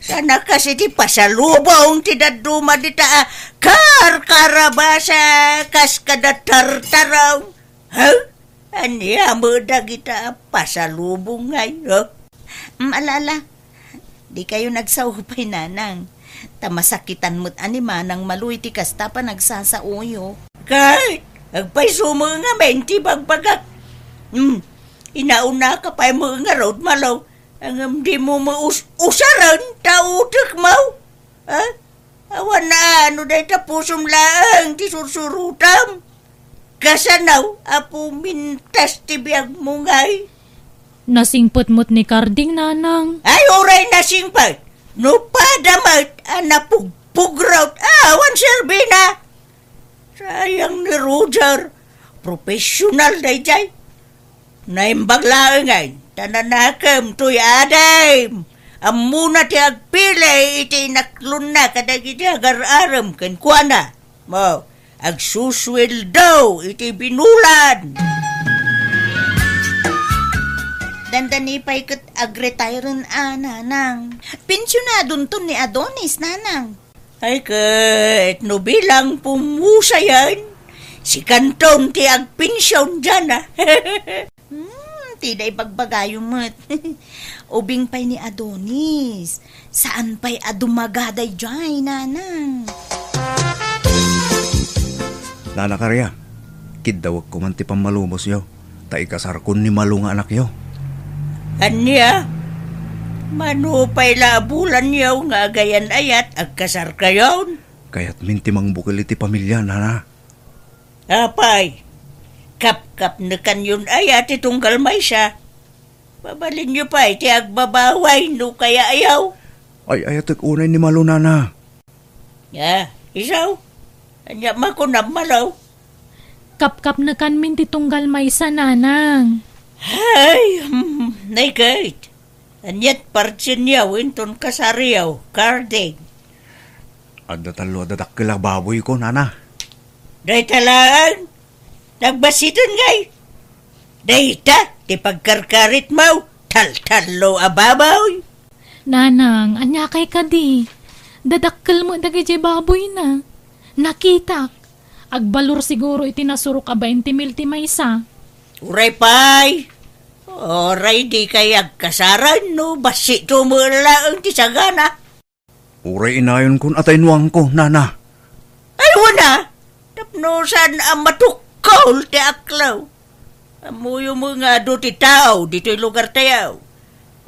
Saan a kas iti pasalubong ti dadduma dita a karkarabasa kas kada tartaraw. Ha? Ania met dagita a pasalubong ngay, ha? Mm, ala, ala. Di kayo nagsao pay, nanang. Ta masakitan met a ni Manang Malo iti kasta a panagsasaoyo. Kay, agpayso met ngamin ti bagbagak. Hmm, inauna ka pay met ngarud, Malo. Ngem dimo met us-, usaren ta utek mo. Ha? Awan a no dayta pusom laeng ti sursurotam. Kasano a pumintas ti biagmo ngay? Nasingpet met ni Karding, nanang. Ay, uray nasingpet. No pada met a napugpugrot, awan serbina. Sayang ni Roger. Professional daydiay. Naimbag laengen, ta nanakem toy adim. Ammona ti agpili iti inaklonna kadagiti agar-arem kenkuana. Mo, agsusueldo iti binulan. Dandani pay ket agretire-en a, nanang. Pensionadonton ni Adonis, nanang. Ay ket no bilang pumusayan, sikanton ti agpension diana. Hmm, ti da ibagbagayo met. Ubing pay ni Adonis. Saan pay a dumaga daydiay, nanang. Nana Karia, kiddawek koman ti pammalubosyo, ta ikasarkon ni Malo nga anakyo. Ania? Mano pay la a bulanyo nga agayan-ayat agkasarkayon? Kayatmin ti mangbukel iti pamilia, nana. Apay, kapkapnekanyon aya ti tunggal maysa? Mabalinyo pay ti agbabaway no kayaayo. Ay-ayatek unay ni Malo, nana. Ya, isu? Ania makunam, Malo? Kapkapnekanmin ti tunggal maysa, nanang. Ay, hmm, nay ket. Aniat partienyo inton kasaryo, Karding? Adda tallo a dadakkel a baboyko, nana. Dayta laeng? Nagbassiten ngay? Dayta ti pagkarkaritmo, taltallo a baboy. Nanang, ania kay kadi? Dadakkel met dagiti baboyna. Nakitak. Agbalor siguro iti nasurok a bainte mil ti maysa. Uray pay. Uray dikay agkasaran no bassitmo met laeng ti sagana. Uray inayonkon a taynuangko, nana. Ay, wen a, tapno saan a matukkol ti aklaw. Ammoyo met nga adu ti tao ditoy lugartayo.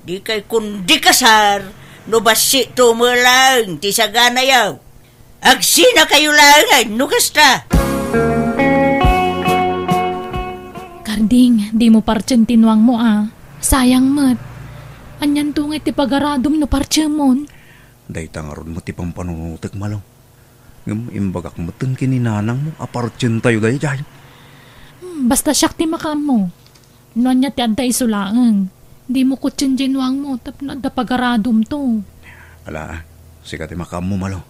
Dikay kundi kasar no bassitmo met laeng ti saganayo. Agsinakayo laengen no kasta. Karding, dimo partien ti nuangmo a. Sayang met. Anianto ngay ti pagaradom no partiemon? Dayta ngarud met ti pampanunotek, Malo. Ngem imbagak metten ken ni nanangmo a partientayo daydiay. Hmm, basta siak ti makaammo. No ania ti adda isu laeng, dimo kutien diay nuangmo tapno adda pagaradomto. Ala, sika ti makaammo, Malo.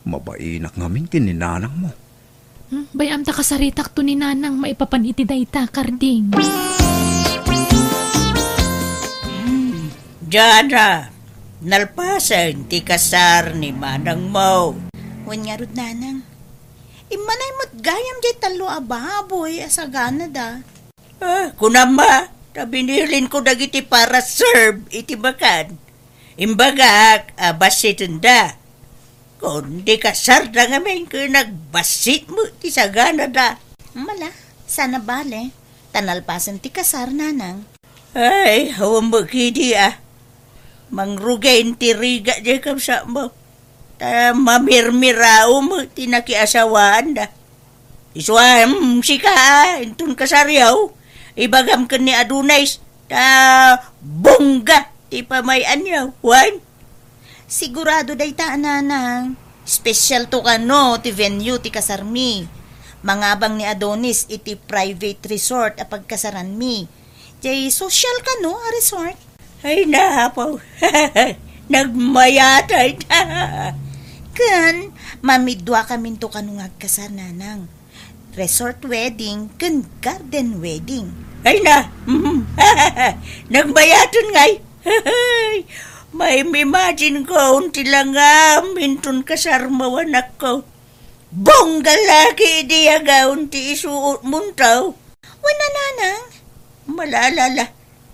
Mabainak ngamin ken ni nanangmo. Hmm, bay-am ta kasaritakto ni nanang maipapan iti dayta, Karding. Hmm, Jana, nalpasen ti kasar ni manangmo. Wen ngarud, nanang. Immanay met gayam diay tallo a baboy a saganada. Ah, kunam a, ta binilinko dagiti para serve iti bakan. Imbagak a bassitenda. Kundi kasarda ngamin ken agbassit met ti saganada. Mala, sana bale, ta nalpasen ti kasar, nanang. Ay, awan met kadi a. Mangrugi ti rigat diay kabsatmo. Ta mamirmiraw met ti nakiasawaanda. Isu a, mm, sika, ah, inton kasaryo, ibagam ken ni Adonis, ta bongga ti pamay-anyo, wen? Sigurado dayta, nanang. Specialto kano ti venue ti kasarmi. Mangabang ni Adonis iti private resort a pagkasaranmi. Jay social kano a resort? Ay, napaw. Nagmayat, ay, na. Ken, mamiduakaminto kano nga agkasar, nanang. Resort wedding ken garden wedding. Ay, na. Nagmayaten ngay. May imagine ko, unti langam, inton kasarmo, anakko. Bongga la kadi agaw ti isuotmonto. Wen a, nanang. Malalala,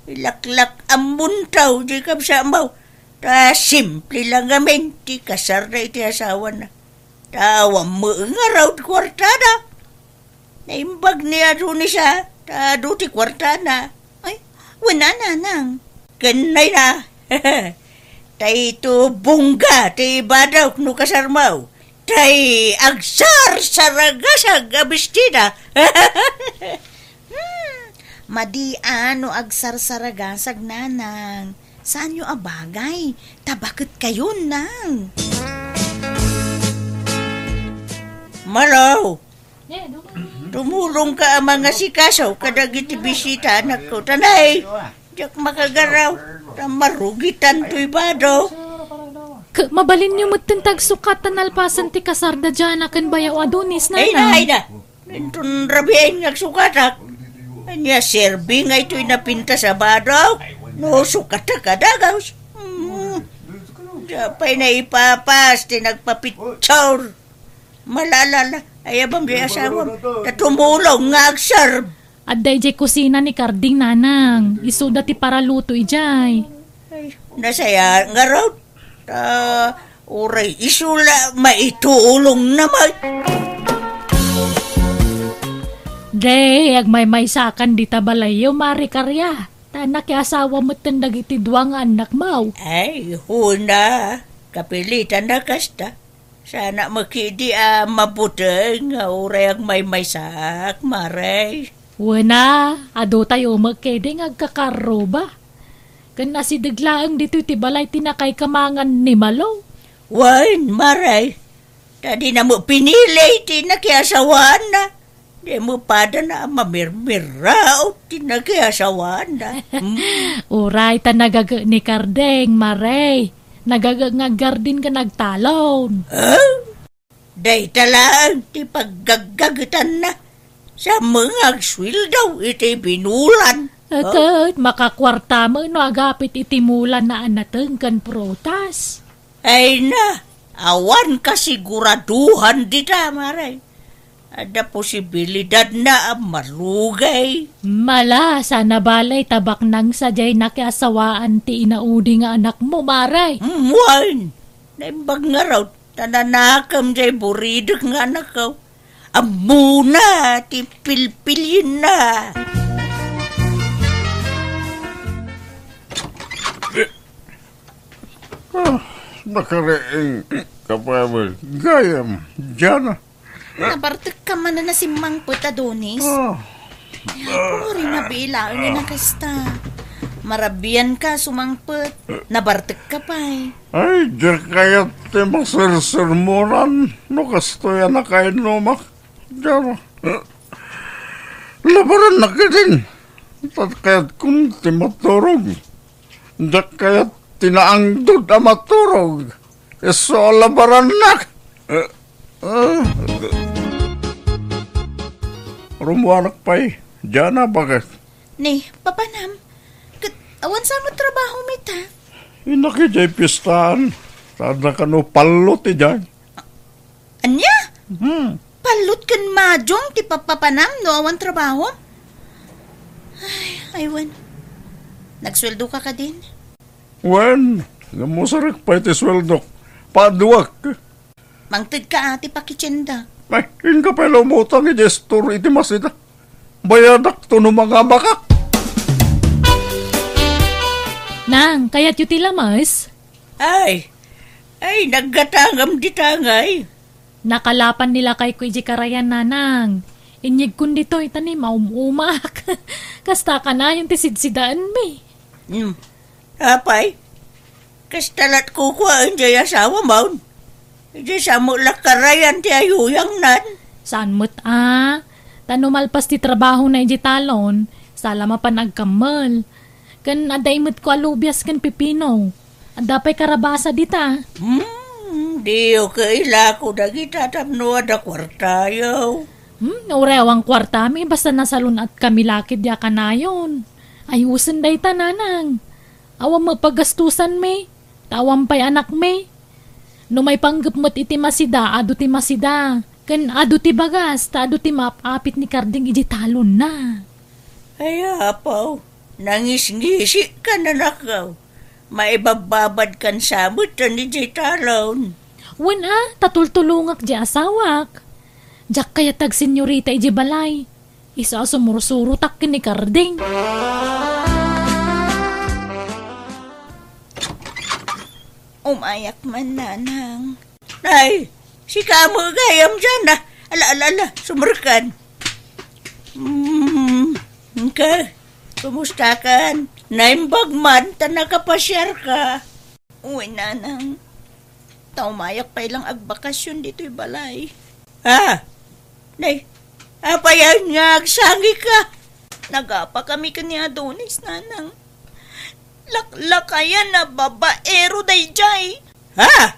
ilaklak-ammonto diay kabsatmo. Ta simple lang ngamin ti kasarda iti asawana. Ta awan met ngarud kuartada. Naimbag ni Adonis a, ta adu ti kuartana. Ay, wen a, nanang. Ken nay na. Ta isu bongga ti ibadawk no kasarmo. Tay agsarsaragasag a bestida. Hmm, madi a no agsarsaragasag, nanang. Saanyo a bagay, ta baketkayon, nang. Malo, tumulongka a mangasikaso kadagiti bisita, anakko. Tanay, diak makagaraw. Ta marugitan toy bado. Ket mabalinyo metten ti agsukat ta nalpasen ti kasarda Jana ken bayaw Adonis, ay na, nanang. Ay na. Inton rabiin nga agsukatak. Ania serbi nga itoy napintas a bado? No sukatak a dagus. Hmm. Diak pay naipapas ti nagpapicture. Malalala, ayabam di asawam. Ta tumulong nga agserb. Adda idiay kusina ni Karding, nanang. Isuda ti paraluto idiay. Ay, nasaya ngarud. Ta, uray isu la maitulong na may. Day, agmaymaysakan dita balayyo, Mari Karia. Ta nakiasawa metten dagiti dua nga annakmo. Ay, huna. Kapilitan na kasta. Sana makidi a mabuteng nga uray agmaymaysak, Mari. Wen a, adu tayo met kedi nga agkakarruba. Ken asideg laeng ditoy ti balay ti nakaikamangan ni Malo. Wen, Mare, ta dina met pinili ti nakiasawaanna. Di met padana a mamirmiraot ti nakiasawaanna. Hmm? Uray ta nagaga ni Kardeng, Mare. Nagaga nga aggarden ken agtalon. Ah? Dayta laeng ti paggaggagetanna. Sa mga agsueldo iti binulan. Ket makakuarta met no agapit iti mulana a nateng ken prutas. Ay na, awan kasiguraduhan dita, Mare. Adda posibilidadna a marugay. Mala, sana balay ta baknang sadiay nakiasawaan ti inaudi nga anakmo, Mare. Mm, wen. Naimbag ngarud, ta nanakem jay buridek nga anakko. Ammona ti pilpilienna. Ah, nakariing ka pay met gayam, Jana. Nabartekka manen a simmangpet, Adonis. Ah. Ay, apuri, nabilaengen a kasta. Marabianka sumangpet. Nabartekka pay. Ay, diak kayat ti masersermonan no kastoy a nakainnumak. Diak. Labarannak ketdin. Ta kayatkon ti maturog. Diak kayat ti naangdod a maturog. Isu a labarannak. Eh, eh. Rummuanak pay. Diana, bakit? Ni, papanam. Ket awan sa met trabahom ita? Innak idiay pistaan. Tada kano pallo ti diay. Ania? Hmm. Pallot ken madung ti papapanam no awan trabaho? Ay, ay, wen. Nagsueldoka kadin? Wen, namusarek pay ti sueldok. Paduak. Mangtedka a ti pakitienda. Ay, inka pay la umutang iti store iti masida. Bayadakto no mangabakak. Nang, kayatyo ti lamas? Ay, ay, naggatangam dita ngay. Nakalapan ni lakayko iti karayan, Nanang. Inyegkon ditoy, ta ni maum-umak. Kasta kanayon ti sidsidaenmi. Hmm. Apay, kasta lat kukuaen jay asawam. Idiay sa met la karayan ti ayuyangnan. Saan met a? Ta no malpas ti trabahona idiay talon, sa la mapan agkammel. Ken adda imetko a lubias ken pipino. Adda pay karabasa dita. Hmm, diyo kailako dagita tapno adda kuartayo. Hmm, uray awan kuartami, basta nasalun-atkami la ketdi a kanayon. Ayosen dayta, Nanang. Awan met pagastusanmi, ta awan pay anakmi. No maipanggep met iti masida, adu ti masida. Ken adu ti bagas, ta adu ti maap-apit ni Karding iti talonna. Ay, apo, nangisngisi ka, nanakaw. Maibabbabad kan sa met idiay talon. Wen a, ta tultulongak diay asawak. Diak kayat ti agsenyorita idiay balay. Isu a sumursurotak ken ni Karding. Umayak man, Nanang. Ay, sika met gayam, Jana. Ala, ala, ala, sumurkan. Hmm, ka, kumusta kan? Naimbag man, ta nakapasiar ka. Uy, Nanang. Ta umayak pay lang agbakasyon ditoy balay. Ah, nay, apay nga agsangika? Nagapa kami ken ni Adonis, Nanang. Laklakayan a babaero daydiay. Ha?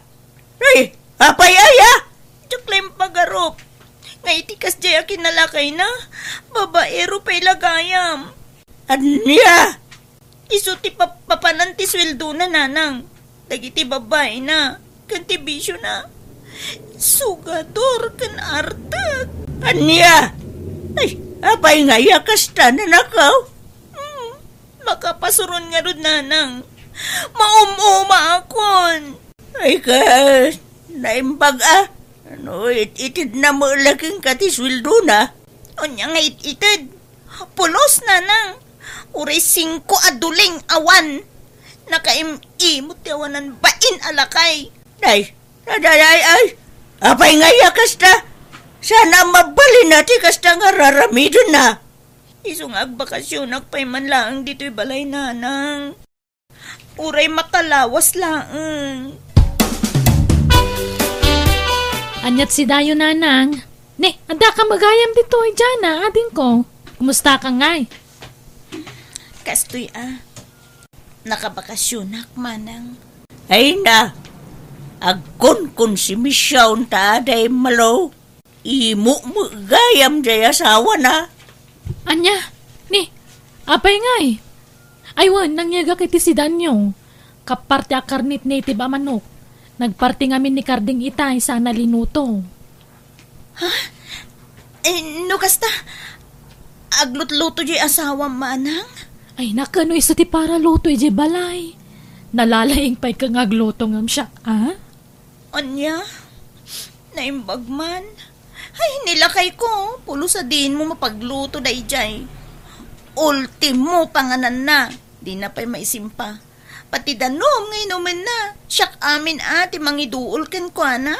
Ay, apay aya? Diak la impagarup. Nga iti kasdiay a kinalakayna, babaero pay la gayam. Ania? Isu ti pap-, papanan ti sueldona, Nanang. Dagiti babaina, ken ti bisiona. Sugador ken artek. Ania? Ay, apay nga aya kasta, nanakaw? Hmm, makapasuron ngarud, Nanang. Maum-umaakon. Ay, kas, naimbag a. Ano, it-itid na mo laking ka ti sueldona? Unya nga it-ited. Pulos, Nanang. Uray singko a duling awan. Nakaim-imot ti awanan bain a lakay. Day, day, day, ay. Apay nga iya kasta? Sana mabalin na ti kasta nga raramidenna. Isu nga agbakasyonak pay man laeng ditoy balay, Nanang. Uray makalawas laeng. Aniat si Dayo, nanang? Ne, adda ka met gayam ditoy, Jana, adingko. Kumusta ka ngay? Kastoy a. Nakabakasyonak, manang. Ay na, agkonkonsumisyon ta aday malo. Imo met gayam jay asawana. Ania? Ni, apay ngay? Ay wen, nangyegak iti sidanyo. Kappar ti akarnit native a manok. Nagparti ngamin ni Karding itay sana linuto. Ha? Eh, no kasta, aglutluto jay asawam, manang? Ay, nakano isu ti paraluto ijay balay? Nalalaing pay ka nga agluto ngem siak, a? Ania? Naimbag man. Ay, nilakay ko. Pulos a dinmo mapagluto dayjay. Ultimo pangananna. Dina pay maisimpa. Pati danum nga inumenna. Siak amin a ti mangiduol kenkuana.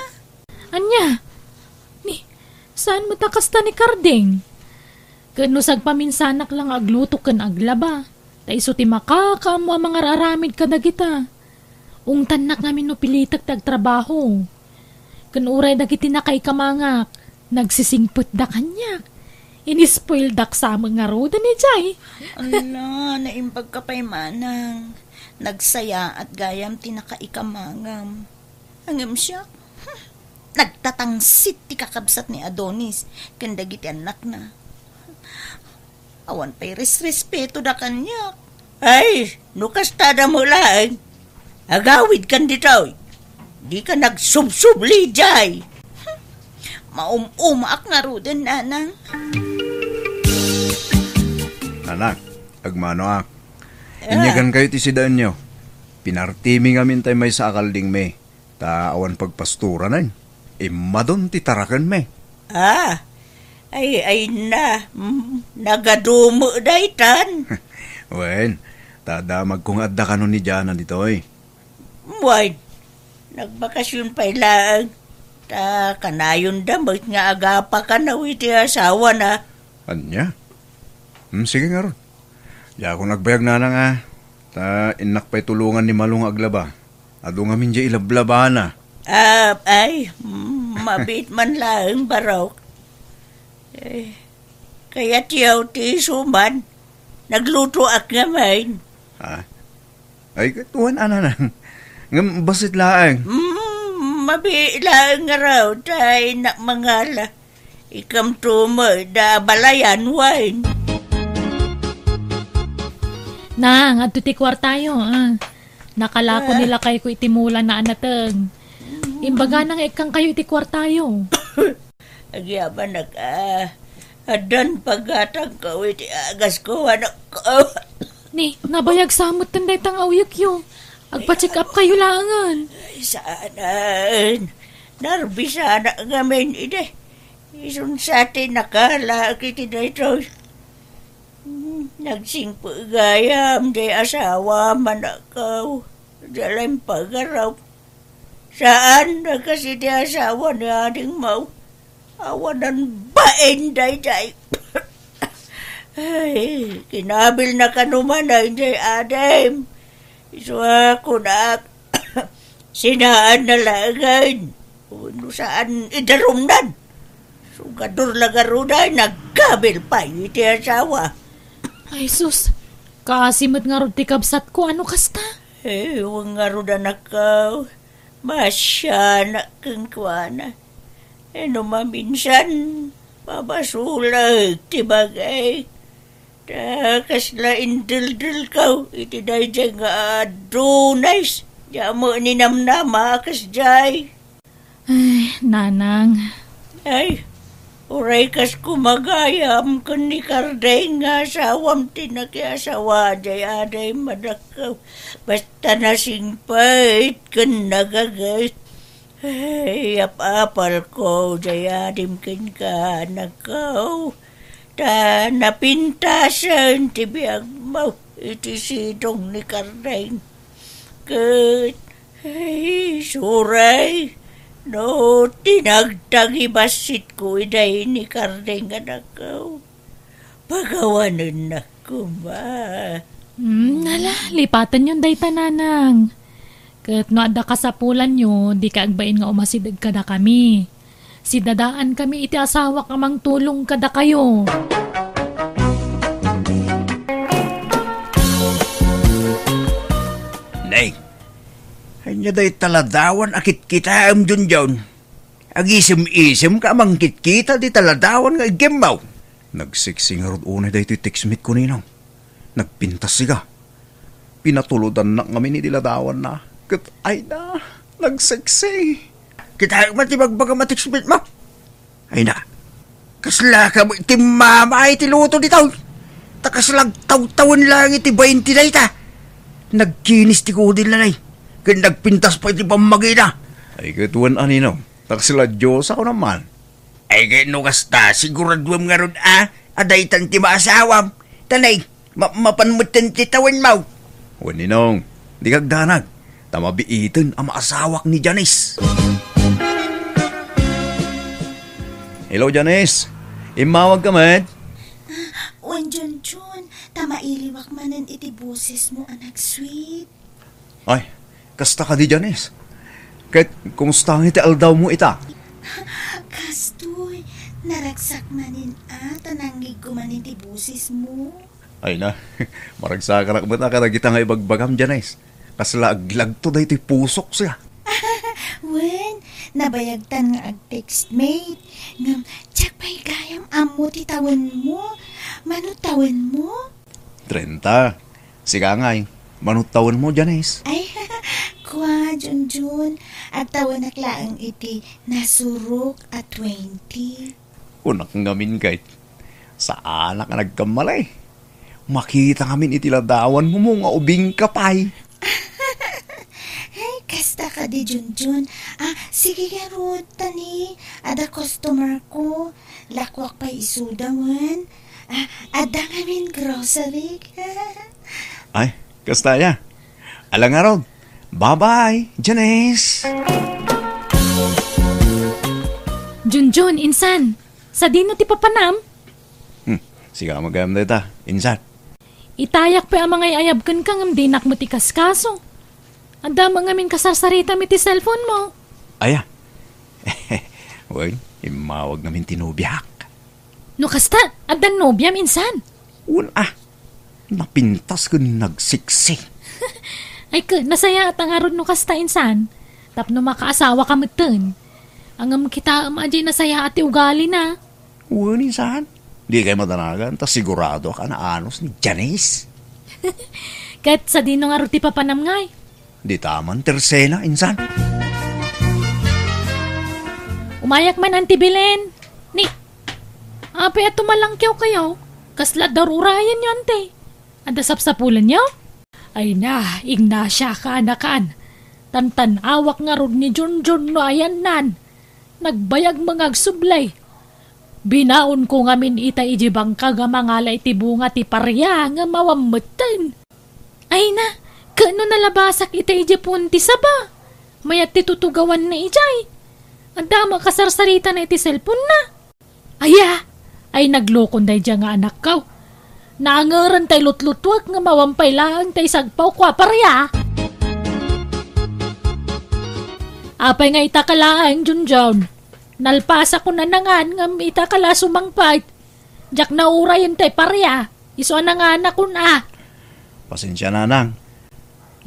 Ania? Ni, saan met a kasta ni Karding? Ken no sagpaminsanak la nga agluto ken aglaba, ta isu ti makakaammo a mangar-aramid kadagita. Ungtannak ngamin no pilitek ti agtrabaho. Ken uray dagiti nakaikamangak, nagsisingpetda kaniak. Inispoildak sa met ngaruden ijay. Ala, naimbag ka pay manang. Nagsayaat gayam ti nakaikamangam. Ngem siak, hmm, nagtatangsit ti kakabsat ni Adonis ken dagiti annakna. Awan pay resrespetoda kaniak. Ay, no kastada met laeng, agawidkan ditoy. Dika nagsubsubli jay. Maum-umaak ngaruden, nanang. Anak, agmanoak. Ah. Inyagankayo ti sidaenyo. Pinartimi ngamin tay maysa a kaldingmi. Ta awan pagpastoranen, immadon ti tarakenmi. Ah, ay, ay na, mm, nagadumo daytan. Wen, ta damagko nga adda kano ni Jana ditoy. Wen, nagbakasyon pay laeng. Ta kanayon da met nga agapa kano iti asawana. Ania? Hmm, sige ngarud. Diakon agbayag nanang a, ta innak pay tulongan ni Malo nga aglaba. Adu ngamin diay ilablabana. Ah, ay, mm, mabiit man laeng, Barok. Eh, kayatyo ti isu man, naglutoak ngamin. Ha? Ay, ket wen a nanang. Ngem bassit laeng. Mm, mabiit laeng ngarud, ta innak mangala. Ikamto met da balayan, wen. Nang, adto ti kuartayo, a. Nakalako Ah. ni lakayko iti mulana a nateng. Imbagana nga ikkankayo iti kuartayo. Agyamanak a, addan pagatangko iti agasko, anakko. Ni, nabayag sa metten dayta nga uyekyo. Agpa-check up kayo laengen. Ay, saanen. Narbisanak ngamin idi. Isun sa ti nakalaak iti daytoy. Hmm, nagsingpet gayam jay asawam, anakko. Diay la impagarup. Saan a kas iti asawa ni Ading Mau. Awanan bain daydiay. Ay, kinabilna kano man daydiay adim. Isu a kunak, sinaanna laengen. Wenno saan idarumnan. Sugador la ngarud ay nagkabil pay iti asawa. Ay, sus. Kaasi met ngarud ti kabsatko, ano kasta? Eh, wen ngarud, anakko. Masianak kenkuana. Eh, no maminsan, mabasolek ti bagik. Ta kasla indeldelko iti daydiay nga adunay. Diak met ninamnama a kasdiay. Ay, nanang. Ay, uray kas kumagayam ken ni Kardeng nga asawam ti nakiasawa, jay adim, anakko. Basta nasingpet ken nagaget. Ay, apapalko, jay adim kenka, anakko. Ta napintasen ti biagmo iti sidong ni Kardeng. Ket, ay, suray, no tinagtagi bassitko iday ni Kardeng, anakko. Pagawanennak koma. Hmm, ala, lipatenyon dayta, nanang. Ket no adda kasapulanyo, dika agbain nga umasideg kadakami. Sidadaankami iti asawak a mangtulong kadakayo. Nay, ania dayta ladawan a kitkitaem, Junjun? Agisem-isemka a mangkitkita dita ladawan nga iggimmaw. Nagseksi ngarud unay daytoy textmate ko, Ninong. Nagpintas siga. Pinatulodannak ngamin iti ladawanna. Ket, ay na, nagseksi. Kitaem man ti bagbagam a textmate mo. Ay na, kasla ka ti mama iti luto ditoy. Ta kasla agtawtawen laeng iti bainti dayta. Nagkinis ti kudilna, nay. Ket nagpintas pay ti pammagina. Ay, ket wen a, Ninong. Ta kasla Dios a kunam man. Ay, ket no kasta, siguraduem ngarud a, a daytan ti maasawam. Ta nay, ma-, mapan metten ti tawenmo. Wen, Ninong, dika agdanag, ta mabiiten a maasawak ni Janice. Hello, Janice. Immawag ka met? Wen, Junjun, ta mailiwak manen iti bosesmo a nagsweet. Ay, kasta kadi, Janice? Ket kumusta nga iti aldawmo ita? Kastoy, naragsak manen a, ta nangngegko manen ti bosesmo. Ay na, maragsakanak met a kadagita nga ibagbagam, Janice. Kasla aglagto daytoy pusok siya. Wen, nabayagtan nga agtextmate. Ngem, diak pay gayam ammo ti tawenmo. Mano tawenmo? Trenta. Sika ngay, mano tawenmo, Janice? Ay, kua, Junjun, agtawenak laeng iti nasurok a twenty. Kunak ngamin ket, saanak a nagkamali. Makita ngamin iti ladawanmo nga ubingka pay. Ay, kasta kadi, Junjun. Ah, sige ngarud, ta ni, adda customer ko. Lakuak pay isuda wen. Ah, adda ngamin grocery. Ay, kasta aya. Ala ngarud. Bye-bye, Janice. Junjun, insan, sadino ti papanam? Hmm, sika met gayam dayta, insan. Itayak pay a mangay-ayab kenka ngem dinak met ikaskaso. Adda met ngamin kasarsaritam iti cellphone mo. Aya. Wen, immawag ngamin ti nobiak. No kasta, addan nobiam, insan? Wen a, napintas ken nagseksi. Ay ket, nasayaat ngarud no kasta, insan. Tapno makaasawaka metten. Ngem kitaem a diay nasayaat ti ugalina. Wen, insan. Dikay madanagan, ta siguradoak a naanus ni Janice. Ket sadino ngarud ti papanam ngay? Dita man ti Rosena, insan. Umayak man, Auntie Belen. Ni, apay a tumalangkewkayo? Kasla dar-urayenyo, Auntie? Adda sapsapulanyo? Ay na, Ignacia, kaanakan. Tantan-awak ngarud ni Junjun no ayannan. Nagbayag nga agsubli. Binaonko ngamin ita idiay bangkag a mangala iti bunga ti paria nga awan metten. Ay na, ket no nalabasak ita idiay puon ti saba, mayat ti tutugawanna idiay. Adda met kasarsaritana iti cellphone-na. Aya, ay naglokon daydiay nga anakko. Naangeren tay lutlutuek nga awan pay laeng tay sagpaw kua paria. Apay nga ita ka laeng, Junjun? Nalpasakon a nangan ngem ita ka la sumangpet. Diak naurayen tay paria. Isu a nanganakon a. Pasensia, nanang.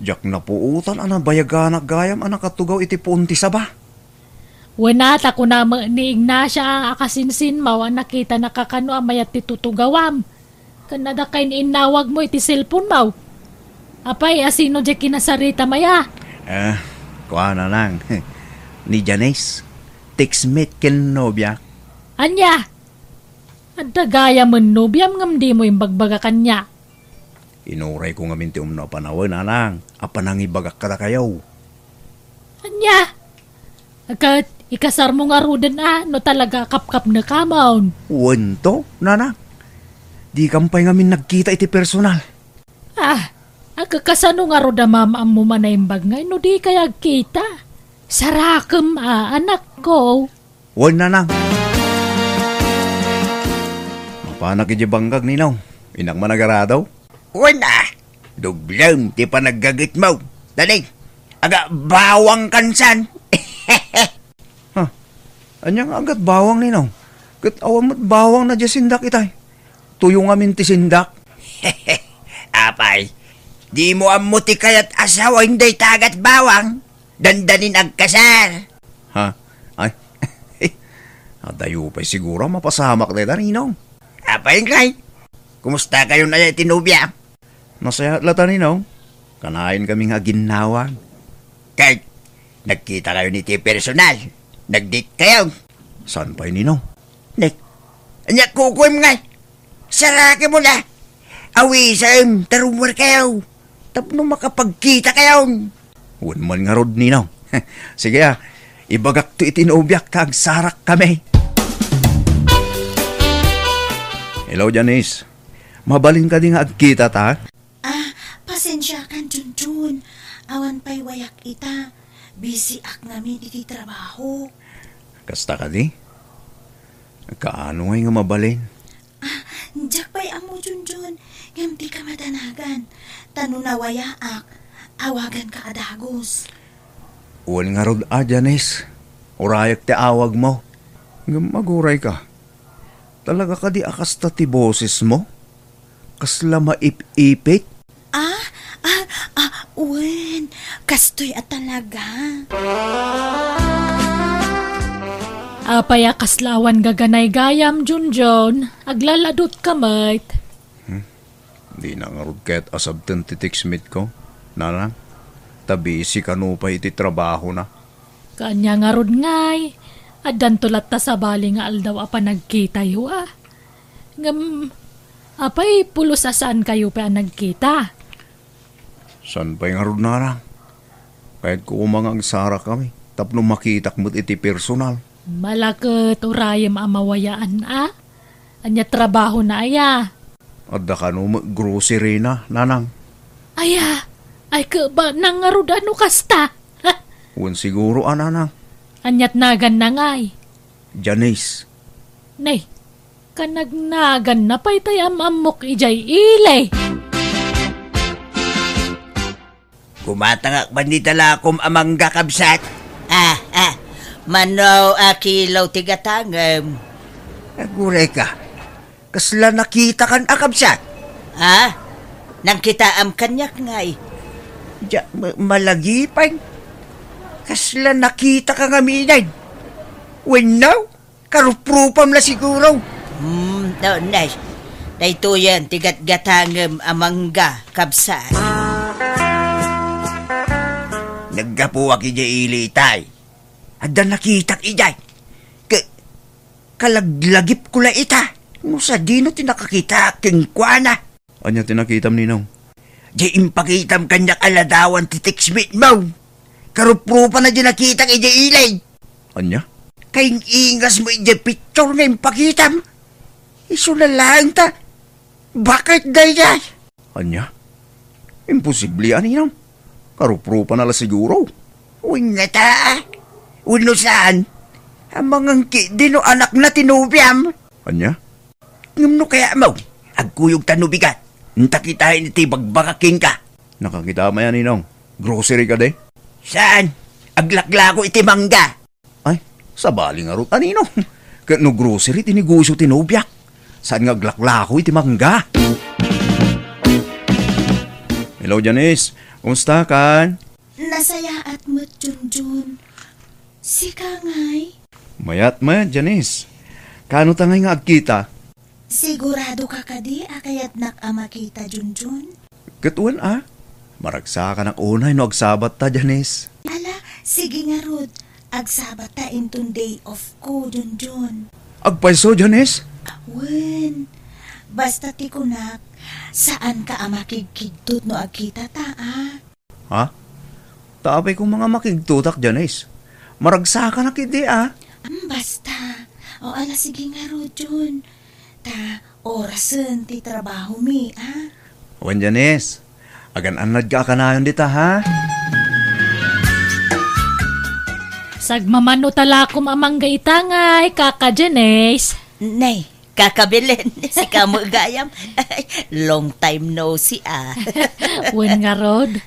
Diak napuotan a nabayaganak gayam a nakatugaw iti puon ti saba. Wen a, ta kuna met ni Ignacia a kasinsinmaw a nakitanaka kano a mayat ti tutugawam. Ken adda kain-innawagmo iti cellphone-mo. Apay, asino diay kinasaritam aya? Eh, kua, nanang. Ni Janice, textmate ken nobia. Ania? Adda gayamen nobiam ngem dimo imbagbaga kaniak. Inurayko ngamin ti umno a panawen, nanang, a panangibagak kadakayo. Ania? Ket ikasarmo ngaruden a no talaga a kapkapnekamon. Wen to, nanang. Dikam pay ngamin nagkita iti personal. Ah, agkakasano ngarud a maam-ammo a naimbag ngay no dikay agkita? Sarakem a, anakko. Wen, nanang. Mapanak idiay bangkag, Ninong. Innak man agarado? Wen a. Dublem ti panaggagetmo. Dali, agbawangkan san. Ha? Ania nga agbawang, Ninong? Ket awan met bawang na diay sindak itay. Tuyo ngamin ti sindak. Apay, dimo ammo ti kayat a sawen dayta agbawang? Dandanin agkasar. Ha? Ay. Adayo pay siguro a mapasamak dayta, Ninong. Apay ngay? Kumusta kayon aya iti nobia? Nasayaat latta, Ninong. Kanayon kami nga aginnawang. Kay, nagkita kayon iti personal. Nag-date kayon. Saan pay, Ninong? Nek, ania kukuem ngay? Sarakemon a. Awisem, ta rummuar kayo. Tapno makapagkita kayon. Wen man ngarud, Ninong. Sige a, ibagakto iti nobiak ta agsarakkami. Hello, Janice. Mabalin kadi nga agkitata? Ah, pasensiakan, Junjun. Awan pay wayak ita. Busy ak ngamin iti trabaho. Kasta kadi? Kaano ngay nga mabalin? Ah, diak pay ammo, Junjun, ngem dika madanagan. Ta no nawayaak, awaganka a dagus. Wen ngarud a, Janice. Urayak ti awagmo. Ngem agurayka. Talaga kadi a kasta ti bosesmo? Kasla maip-ipit? Ah, ah, ah, wen, kastoy a talaga. Apay a kasla awan gaganaygayam, Junjun? Aglaladutka met. Hmm? Dina ngarud ket asabten ti text meet ko, Nanang. Ta busy kano pay iti trabahona. Kaanya ngarud ngay, addanto latta sabali nga aldaw a panagkitayo a. Ngem, apay pulos a saankayo pay a nagkita? Saan pay ngarud, Nanang? Kayatko koma nga agsarakami tapno makitak met iti personal. Malaket urayem a mawayaan a? Ania trabahona aya? Adda kano met grocery na, Nanang. Aya, ay keba nang ngarud a no kasta? Wen siguro a, Nanang. Aniat naganna ngay? Janice. Nay, kanagnaganna pay tay am-ammok idiay ili. Kumatangak man ni talakom a mangga, kabsat. Ah, ah, mano a kilo ti gatangem? Aguray ka. Kasla nakitakan a kabsat? Ha? Nangkitaam kaniak ngay? Dia, ma-, malagipay. Kasla nakitaka ngamin. Wenno? Karuprupam la siguro. Hmm, no, nay. Daytoyen ti gatgatangem a mangga, kabsat. Naggapuak idiay ili itay. Adda nakitak idiay. Ka-, kalaglagipko la ita. No sadino ti nakakitaak kenkuana? Ania ti nakitam, Ninong? Di impakitam kaniak a ladawan ti text meet mo. Karuprupana di nakitak idiay ili. Ania? Kaing-ingas mo idiay picture nga impakitam. Isu na laeng ta. Bakit daydiay? Ania? Imposible a, Ninong. Karuprupana la siguro. Wenno ta. Wenno saan? Amangan ketdi no anakna ti nobiam. Ania? Ngem no kayatmo, agkuyogta no bigat. Inta kitaen iti bagbagak kenka. Nakakita mayan, Ninong. Grocery kadi? Saan? Aglaklako iti mangga. Ay, sabali ngarud a, Ninong. Ket no grocery ti negosio ti nobiak, saan nga aglaklako iti mangga? Hello, Janice. Kumusta kan? Nasayaat met, Junjun. Sika ngay? Mayat met, Janice. Kaano ta ngay nga agkita? Sigurado ka kadi a kayatnak a makita, Junjun? Ket wen a. Maragsakanak unay no agsabatta, Janice. Ala, sige ngarud. Agsabatta inton day off ko, Junjun. Agpayso, Janice? Wen, basta ti kunak, saanka a makigkigtot no agkitata, a? Ha? Ta apay koma nga makigtotak, Janice? Maragsakanak idi, a? Am, basta. O, ala, sige ngarud, Jun. Ta orasen ti trabahomi, a? Wen, Janice. Agan-annadka a kanayon dita, ha? Sagmamano talakom a mangga ita ngay, kaka Janice. Nay, Kaka Belen, sika met gayam. Long time no see, ah. Wen ngarud.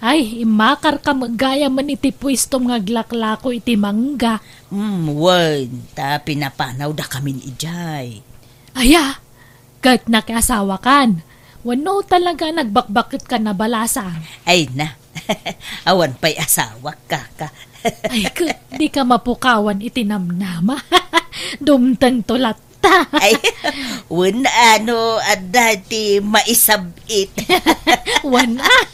Ay, immakarka met gayam iti puestom nga aglaklako iti mangga. Hmm, wen, ta pinapanawdakamin idiay. Aya, ket nakiasawakan. Wenno talaga nagbakbaketkan a balasang? Ay na, awan pay asawak, kaka. Ay, ket dika mapukawan iti namnama. Dumtengto latta. Ay, wen, ano, adda ti maisab-it. Wen, ah.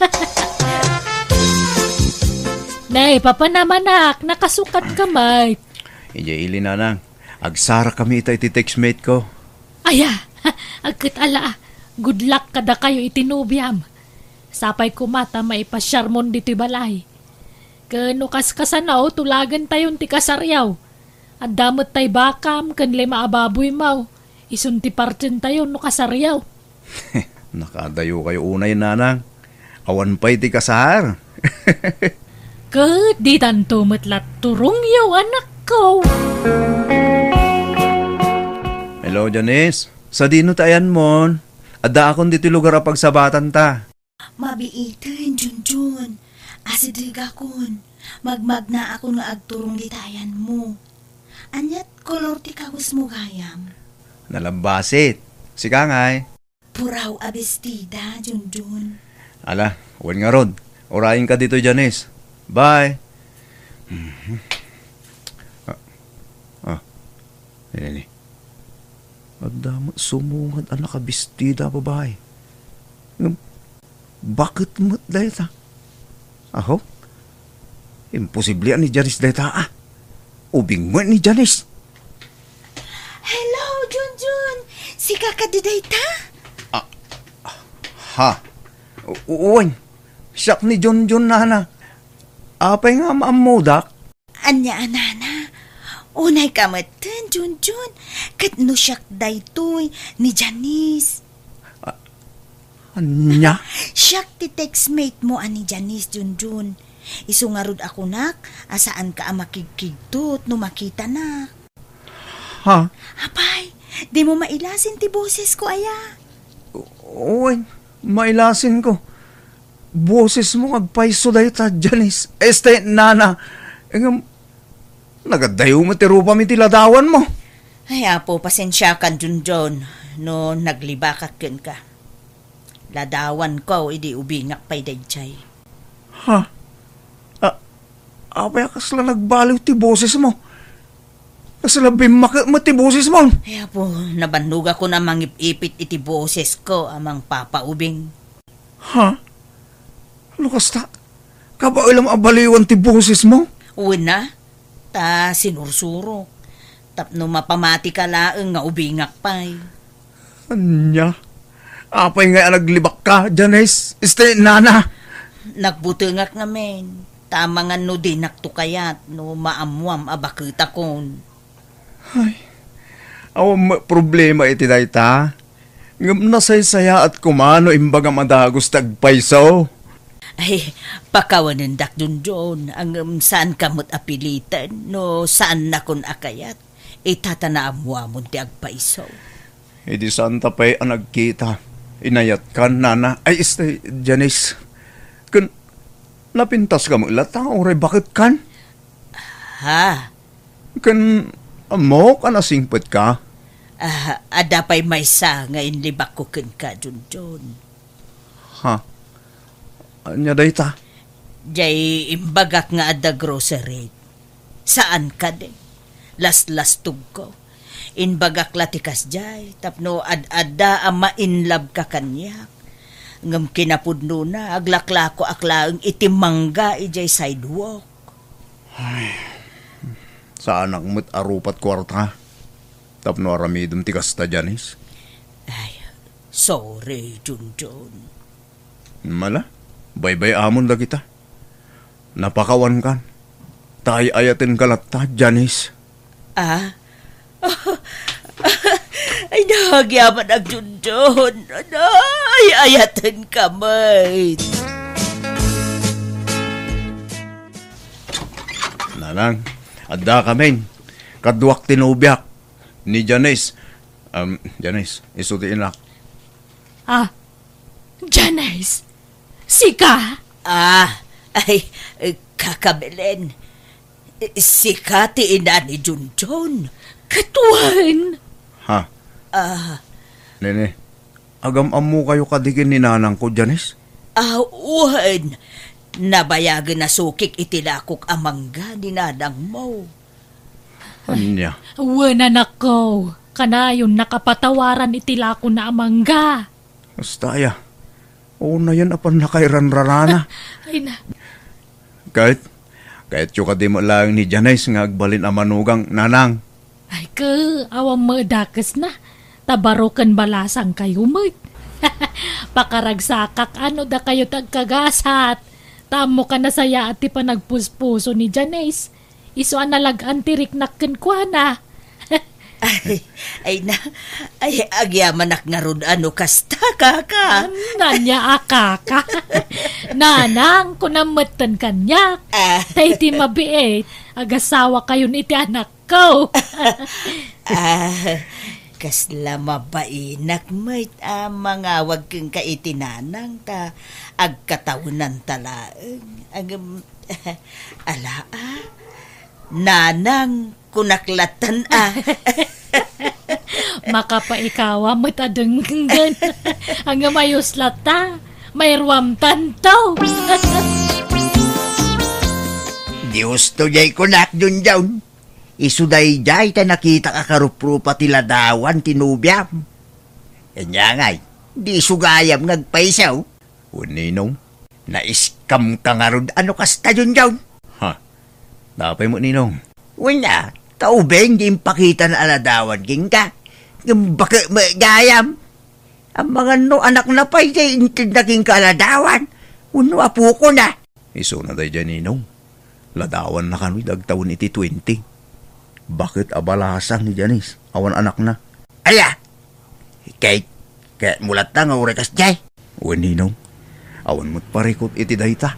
Nay, papanamanak, nakasukatka met. Idiay ili, nanang. Agsarakami ita iti textmate ko. Aya, agket ala, good luck kadakayo iti nobiam. Sapay koma ta maipasiarmon ditoy balay. Ken no kaskasano, tulagentayon ti kasariaw. Adda met tay bakam ken lima a babuymaw. Isun ti partientayon no kasariaw. Nakadayokayo unay, nanang. Awan pay ti kasar. Ket ditanto met la turongyo, anakko. Hello, Janice. Sadino ti ayanmon? Addaakon ditoy lugar a pagsabatanta. Mabiiten, Junjun. Asidegakon. Magmagnaakon nga agturong dita ayanmo. Aniat kolor ti kawesmo gayam? Nalabbasit. Sika ngay? Puraw a bestida, Junjun. Ala, wen ngarud. Urayenka ditoy, Janice. Bye. Mhm. Ah, ah. Nini. Adda met sumungad a nakabestida a babai. Ngem, baket met dayta? Aho? Imposible a ni Janice dayta, ah. Ubing met ni Janice. Hello, Junjun! Sika kadi dayta? Ah, ha? U-, uwan. Siak ni Junjun, nana. Apay nga maammodak? Ania a nana? Unayka metten, Junjun. Ket no siak daytoy, ni Janice. A-, ania? Siak ti textmate mo a ni Janice, Junjun. Isu ngarud a kunak a saanka a makigkigtot no makitanak. Ha? Apay, dimo mailasin ti bosesko aya? Wen, mailasinko. Bosesmo nga agpayso dayta, Janice. Este, nana. Ngem, nagadayo met ti rupam iti ladawanmo. Ay, Apo, pasensiakan, Junjun, no naglibakak kenka. Ladawanko idi ubingak pay daydiay. Ha? A-, apay a kasla nagbaliw ti bosesmo? Kasla bimmaket met ti bosesmo? Ay, Apo, nabannogakon a mangip-ipit iti bosesko a mangpapaubing. Ha? No kasta, kabaelam a baliwan ti bosesmo? Wen a, ta sinursurok. Tapno mapamatika laeng nga ubingak pay. Ania? Apay ngay a naglibakka, Janice? Este, nana? Nagbutengak ngamin. Ta amangan no dinakto kayat no maammoam a baketakon. Ay, awan met problema iti dayta. Ngem nasaysayaat koma no imbagam a dagus ti agpayso. Ay, pakawanendak, Junjun, ngem saanka met a piliten no saannakon a kayat. Ita ta naammoamon ti agpayso. Idi saanta pay a nagkita, inayatkan, nana, ay, este, Janice. Ken napintaska met latta nga uray baketkan? Ha? Ken ammok a nasingpetka? Ah, adda pay maysa nga inlibakko kenka, Junjun. Ha? Ania dayta? Jay imbagak nga adda grocery. Saan kadi? Laslastogko. Imbagak la ti kasjay, tapno ad-adda a mainlabka kaniak. Ngem kinapudnona, aglaklakoak laeng iti mangga idiay sidewalk. Ay, saanak met a rupat kuarta. Tapno aramidem ti kasta, Janice. Ay, sorry, Junjun. Mala, baybay-amon dagita. Napakawankan. Ta ay-ayatenka latta, Janice. Ah? Ay, nagyaman, Junjun. Ay, ayatenka met. Nanang, adda kamin. Kaduak ti nobiak, ni Janice. Um, Janice, isu ti inak. Ah, Janice, sika? Ah, ay, eh, Kaka Belen. Eh, sika ti ina ni Junjun. Ket wen. Ha? Ah. Nene, agam-ammokayo kadi ken ni nanangko, Janice? Ah, wen. Nabayagen a sukik iti lakok a mangga ni nanangmo. Ania? Wen, anakko. Kanayon a kapatawaran iti lakona a mangga. Kasta aya. Unayen a pannakairanrarana. Ay na. Ket, kayatyo kadi met laeng ni Janice nga agbalin a manugang, nanang? Ay, ke, awan met dakesna. Ta baro ken balasangkayo met. Pakaragsakak a no dakayo ti agkagasat. Ta ammoka nasayaat ti panagpuspuso ni Janice. Isu a nalag-an ti riknak kenkuana. Ay, ay na, ay, agyamanak ngarud a no kasta, kaka. Hmm, ania a kaka? Nanang, kunam metten kaniak. Ah. Ta iti mabiit, agasawakayon iti anakko. Ah, kasla mabainak met a mangawag kenka iti nanang ta agkatawenanta laeng. Agem, ala, ah. Nanang, kunak latan, ah. Makapaikawa met a denggen. Ngem ayos latta. Mairuamtanto. Dios to jay kunak, Junjun. Isu dayjay ta nakitak a karuprupa ti ladawan ti nobiam. Ania ngay, di isu gayam nga agpayso? Wen, Ninong. Naiskam ka ngarud a no kasta, Junjun? Ha? Apay met, Ninong? Wen a, ta ubing di impakitana a ladawan kenka. Ngem baket met gayam. Amangan no anakna pay jay intedna kenka a ladawan wenno apokona. Isuna dayjay, Ninong. Ladawanna kano idi agtawen iti twenty. Baket a balasang ni Janice, awan anakna. Aya! Kay, kayatmo latta nga uray kasdiay? Wen, Ninong. Awan met parikut iti dayta.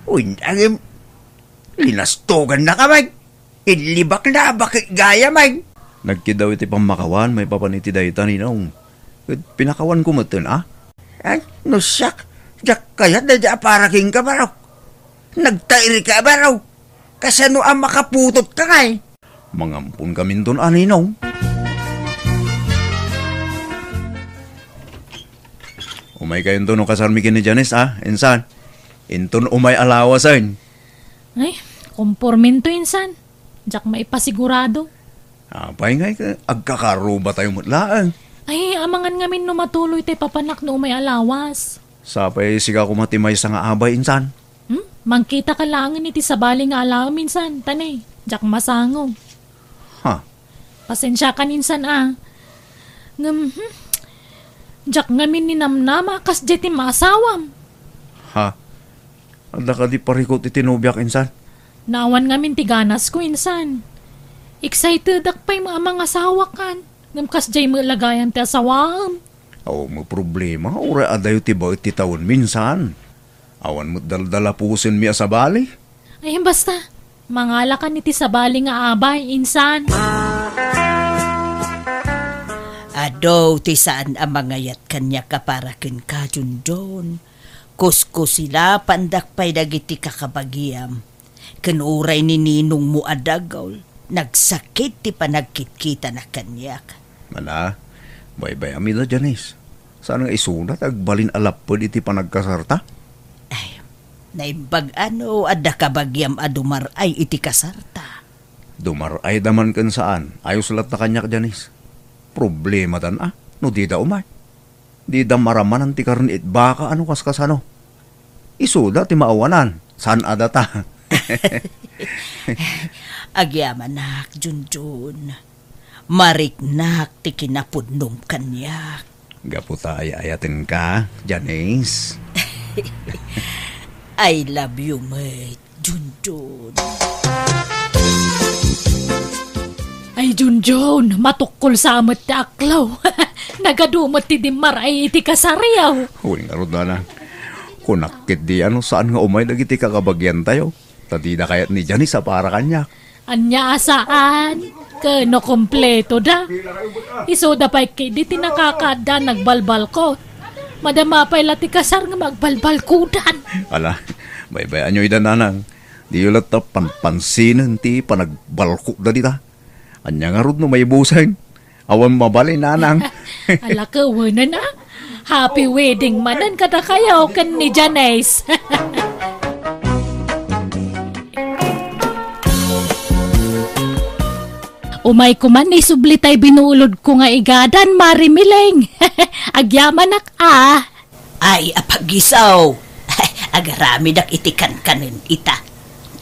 Wen, ngem, linastogannaka met. Inlibakna a baket gayam, ay. Nagkiddaw iti pammakawan maipapan iti dayta, Ninong. Ket pinakawanko metten, a? Ay, no siak, diak kayat daydi a para kenka, baro. Nagtairka, baro. Kasano a makaputotka ngay? Mangamponkaminton a, Ninong. Umaykayonto no kasarmi ken ni Janice, a, insan. Inton umay a lawasen. Ay, kompormento insan. Diak maipasigurado. Apay ngay, agkakarubatayo met laeng. Ay, amangan ngamin no matuloy ti papanak no umay a lawas. Sapay sika koma ti maysa nga abay insan. Hmm? Mangkitaka laengen iti sabali nga alaem insan, ta ne, diak masango. Ha? Pasensiakan insan a. Ngem, hmm, diak ngamin ninamnama a kasdiay ti maasawam. Ha? Adda kadi parikut iti nobiak insan? Naawan ngamin ti ganasko insan. Excitedak pay a mangasawakan. Ngem kasdiay met la gayam ti asawaem. Awan met problema, uray adayo ti baet ti tawenmi insan. Awan met daldalapusenmi a sabali. Ay, basta, mangalakan iti sabali nga abay, insan. Adu ti saan a mangayat kaniak a para kenka, Junjun. Kuskusilapandak pay dagiti kakabagiam. Ken uray ni ninongmo a dagul, nagsakit ti panagkitkitana kaniak. Mana, baybayam ida, Janice. Saan nga isuna ti agbalin a lapped iti panagkasarta? Ay, naimbag a no adda kabagiam a dumar-ay iti kasarta. Dumar-ayda man ken saan, ayos latta kaniak, Janice. Problematan a no dida umay. Dida maramanan ti karne it baka a no kaskasano. Isuda ti maawanan, saan a data. Agyamanak, Junjun. Mariknak ti kinapudnom kaniak. Gapu ta ay-ayatenka, Janice. I love you met, Junjun. Ay, Junjun, matukkol sa met ti aklaw. Nagadu met ti dimmar-ay iti kasariaw. Wen ngarud, Nana. Kunak ketdi a no saan nga umay dagiti kakabagiantayo. Ta dida kayat ni Janice a para kaniak. Ania a saan? Ket no kompleto da, isuda pay ketdi ti nakakaadda nagbalbalkot. Madama pay la ti kasar nga magbalbalkudan. Ala, baybay-anyo ida, nanang. Diyo latta panpansinen ti panagbalkotda dita. Ania ngarud no maibuseng? Awan mabalin, nanang. Ala, kawanen a. Happy wedding manen kadakayo ken ni Janice. Umayko man isubli tay binulodko nga igadan, Mare Mileng. Agyamanak a. Ay, apagisaw. Agaramidak iti kankanen ita.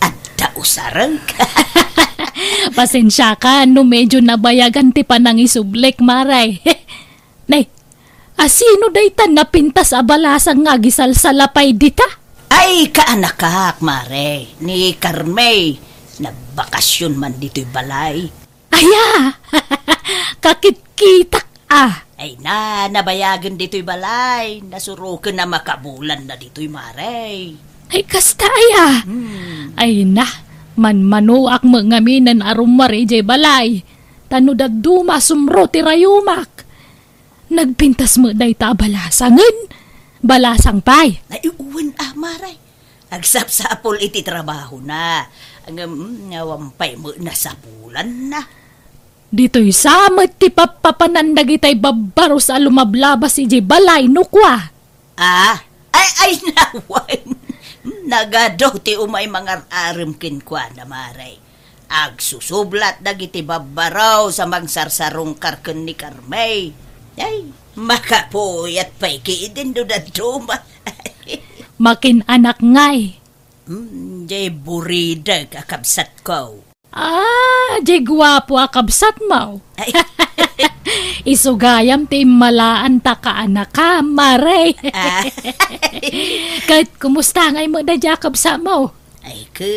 Adda usareng. Pasensiaka no medyo nabayagan ti panangisublik, Mare. Nay, asino dayta napintas a balasang nga agisalsalapay dita? Ay, kaanakak, Mare, ni Carme. Nagbakasyon man ditoy balay. Aya! Kakitkitak a. Ay na, nabayagen ditoy balay. Nasuroken a makabulan na ditoy, Mare. Ay, kasta aya. Hmm. Ay na, manmanuak met ngamin a rummuar idiay balay. Ta no dadduma, sumro ti rayumak. Nagpintas met dayta a balasangen. Balasang pay. Ay, wen a, Mare. Agsapsapul iti trabahona. Ngem, mm, awan pay met nasapulanna. Ditoy sa met ti pappapanan dagitay babbaros a lumablabas idiay balay no kua. Ah, ay, ay, nawan. Nagadu ti umay mangar-arem kenkuana, Mare. Agsusublat dagiti babbaros a mangsarsarungkar ken ni Carme. Ay, makapuyat pay ketdin no dadduma. Makin-anak ngay. Hmm, jay buridek a kabsatko. Ah, jay guapo a kabsatmo. Ay. Isu gayam ti immalaanta kaanakam, Mare. Ah. Ket kumusta ngay met daydiay a kabsatmo? Ay, ke,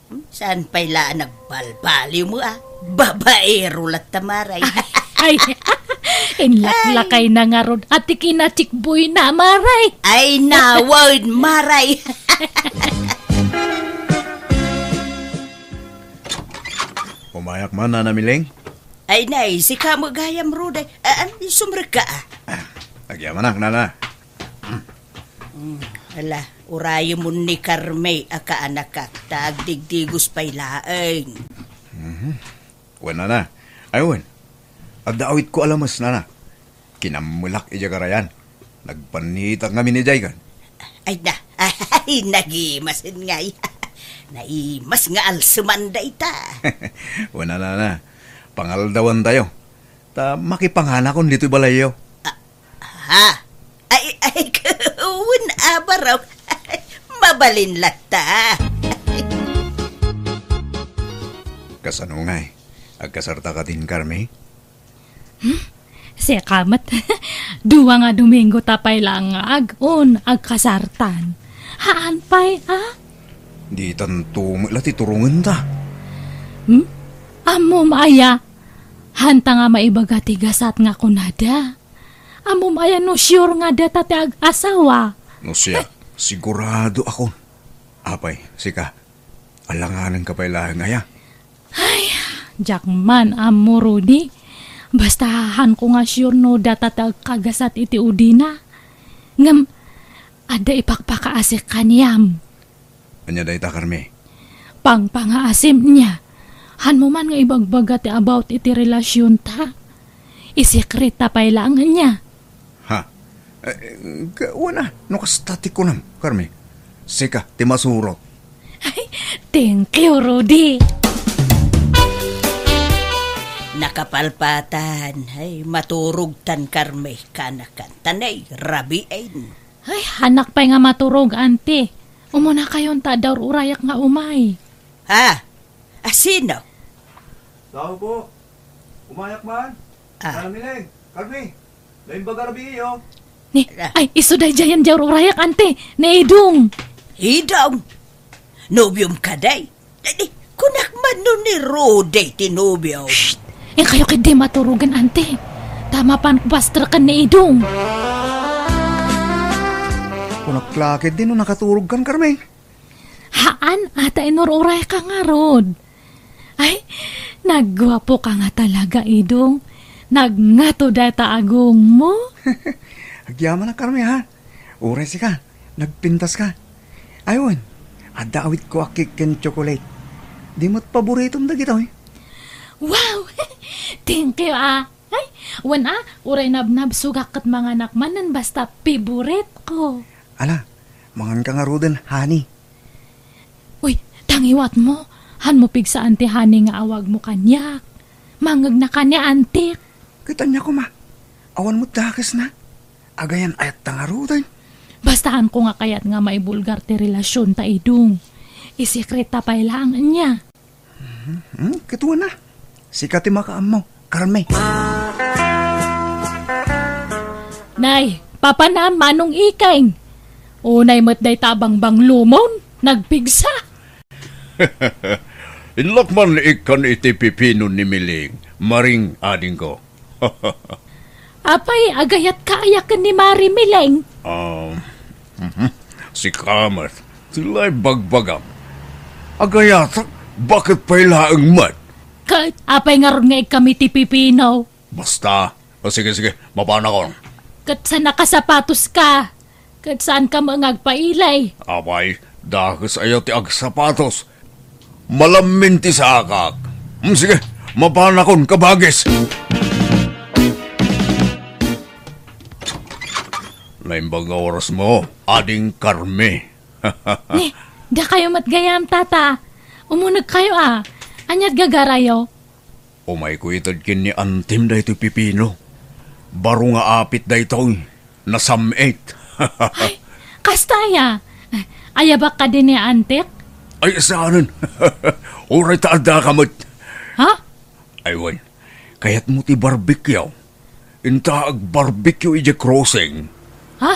hmm, saan pay la a nagbalbaliw mo, ah? Babaero latta, Mare. Ay, inlaklakay na ngarud a ti kinachikboyna, Mare. Ay, nawan, Mare. Umayak man, Nana Mileng. Ay, nay, sika met gayam, Rude. Ah, ah, sumrekka, ah. Ah, agyamanak, Nana. Mm, ala, urayemon ni Carme a kaanakak, ta agdigdigos pay laeng. Mhm. Wen, Nana. Ay, wen. Adda awitko a lames, Nana. Kinammelak idiay garayan. Nagpannitak ngamin idiay kan. Ay na, ay, nagimasen ngay. Naimas nga alseman dayta. Wen, Nana. Pangaldawantayo. Ta makipanganakon ditoy balayyo. Ah, ha? Ay, ay, wen a barok. Mabalin latta. Kasano ngay? Agkasarta kadin Carme? Hmm? Sika met. Dua nga Domingo ta pay laeng nga ag-un, agkasartan. Haan pay, a? Ditanto met la ti turongenta. Hmm? Ammom aya? Hanta nga maibaga ti gasat nga kunada. Ammom aya no sure nga data ti ag-asawa? No siak, sigurado akon. Apay, sika, alanganenka pay laeng aya? Ay, diak man ammo, Rudy. Basta hanko nga sure no data ti agkagasat iti udina. Ngem, adda ipakpakaasik kaniam. Ania dayta, Carme? Pangpangaasim nia. Hanmo man nga ibagbaga ti about iti relasionta. Isekreta pay laeng nia. Ha? Eh, ka-, wen a, no kasta ti kunam, Carme. Sika, ti masurot. Ay, thank you, Rudy. Nakapalpatan, ay, maturogtan, Carme, kanakan. Tanay, rabiin. Ay, hanak pay nga maturog, Auntie. Umunakayon ta adda ur-urayak nga umay. Ha? Asino? Tao po. Umayak man. Ah. Nana Mileng, Carmi, naimbaga rabii, oh. Ni, ah, ay, isu daydiay diay ur-urayak, Auntie. Ni Idong. Idong? Nobiom kadi? Ay, di, kunak man no ni Rudy ti nobio. Shh! Inkayo ketdi maturogen, Auntie. Ta mapan ko pastreken ni Idong. Kunak la ketdi no nakaturogkan, Carmi. Haan, a ta inur-urayka ngarud. Ay, Nagguapoka nga talaga, Idong. Nagngato dayta agongmo. Agyamanak, Carme, ha? Uray sika, nagpintaska. Ay, wen, adda awitko a cake ken chocolate. Di met paboritom dagitoy. Wow! Thank you, ah. Ay, wen, ah, uray nabnabsogak ket manganak manen basta favorite ko. Ala, manganka ngaruden, honey. Uy, tangiwatmo, hanmo pigsaan ti honey nga awagmo kaniak. Mangngegna kaniak, antik. Ket ania koma, awan met dakesna. Agayan-ayatta ngaruden. Basta hanko nga kayat nga maibulgar ti relasionta, Idong. Isekreta pay laeng ania. Hmm, ket wen a. Sika ti makaammo, Carme. Nay, papanam, Manong Ikeng. Unay met dayta a bangbanglomon, nagpigsa. Innak man ikkan iti pipino ni Miling, Maring adingko. Apay, agayatka aya ken ni Mari Miling? Ah, mhm. Sika met, ti la ibagbagam. Agayatak, baket pay laeng met. Ket apay ngarud nga ikkam iti pipino? Basta. O, sige, sige, mapanakon. Ket sa nakasapatoska? Ket saanka met nga agpailay? Apay, dakes aya ti agsapatos. Malammin ti sakak. Hmm, sige, mapanakon, kabagis. Naimbag nga orasmo, Ading Carme. Ni, dakayo met gayam, Tata. Umunegkayo a. Ania't gagarayo? Umayko ited ken ni Antim daytoy pipino. Baro nga apit daytoy. Nasam-it. Ay, kasta aya? Ayabak kadi ni Antik? Ay, saanen. Uray ta addaka met. Ha? Ay, wen. Kayatmo ti barbecue? Inta ag-barbecue idiay crossing. Ha?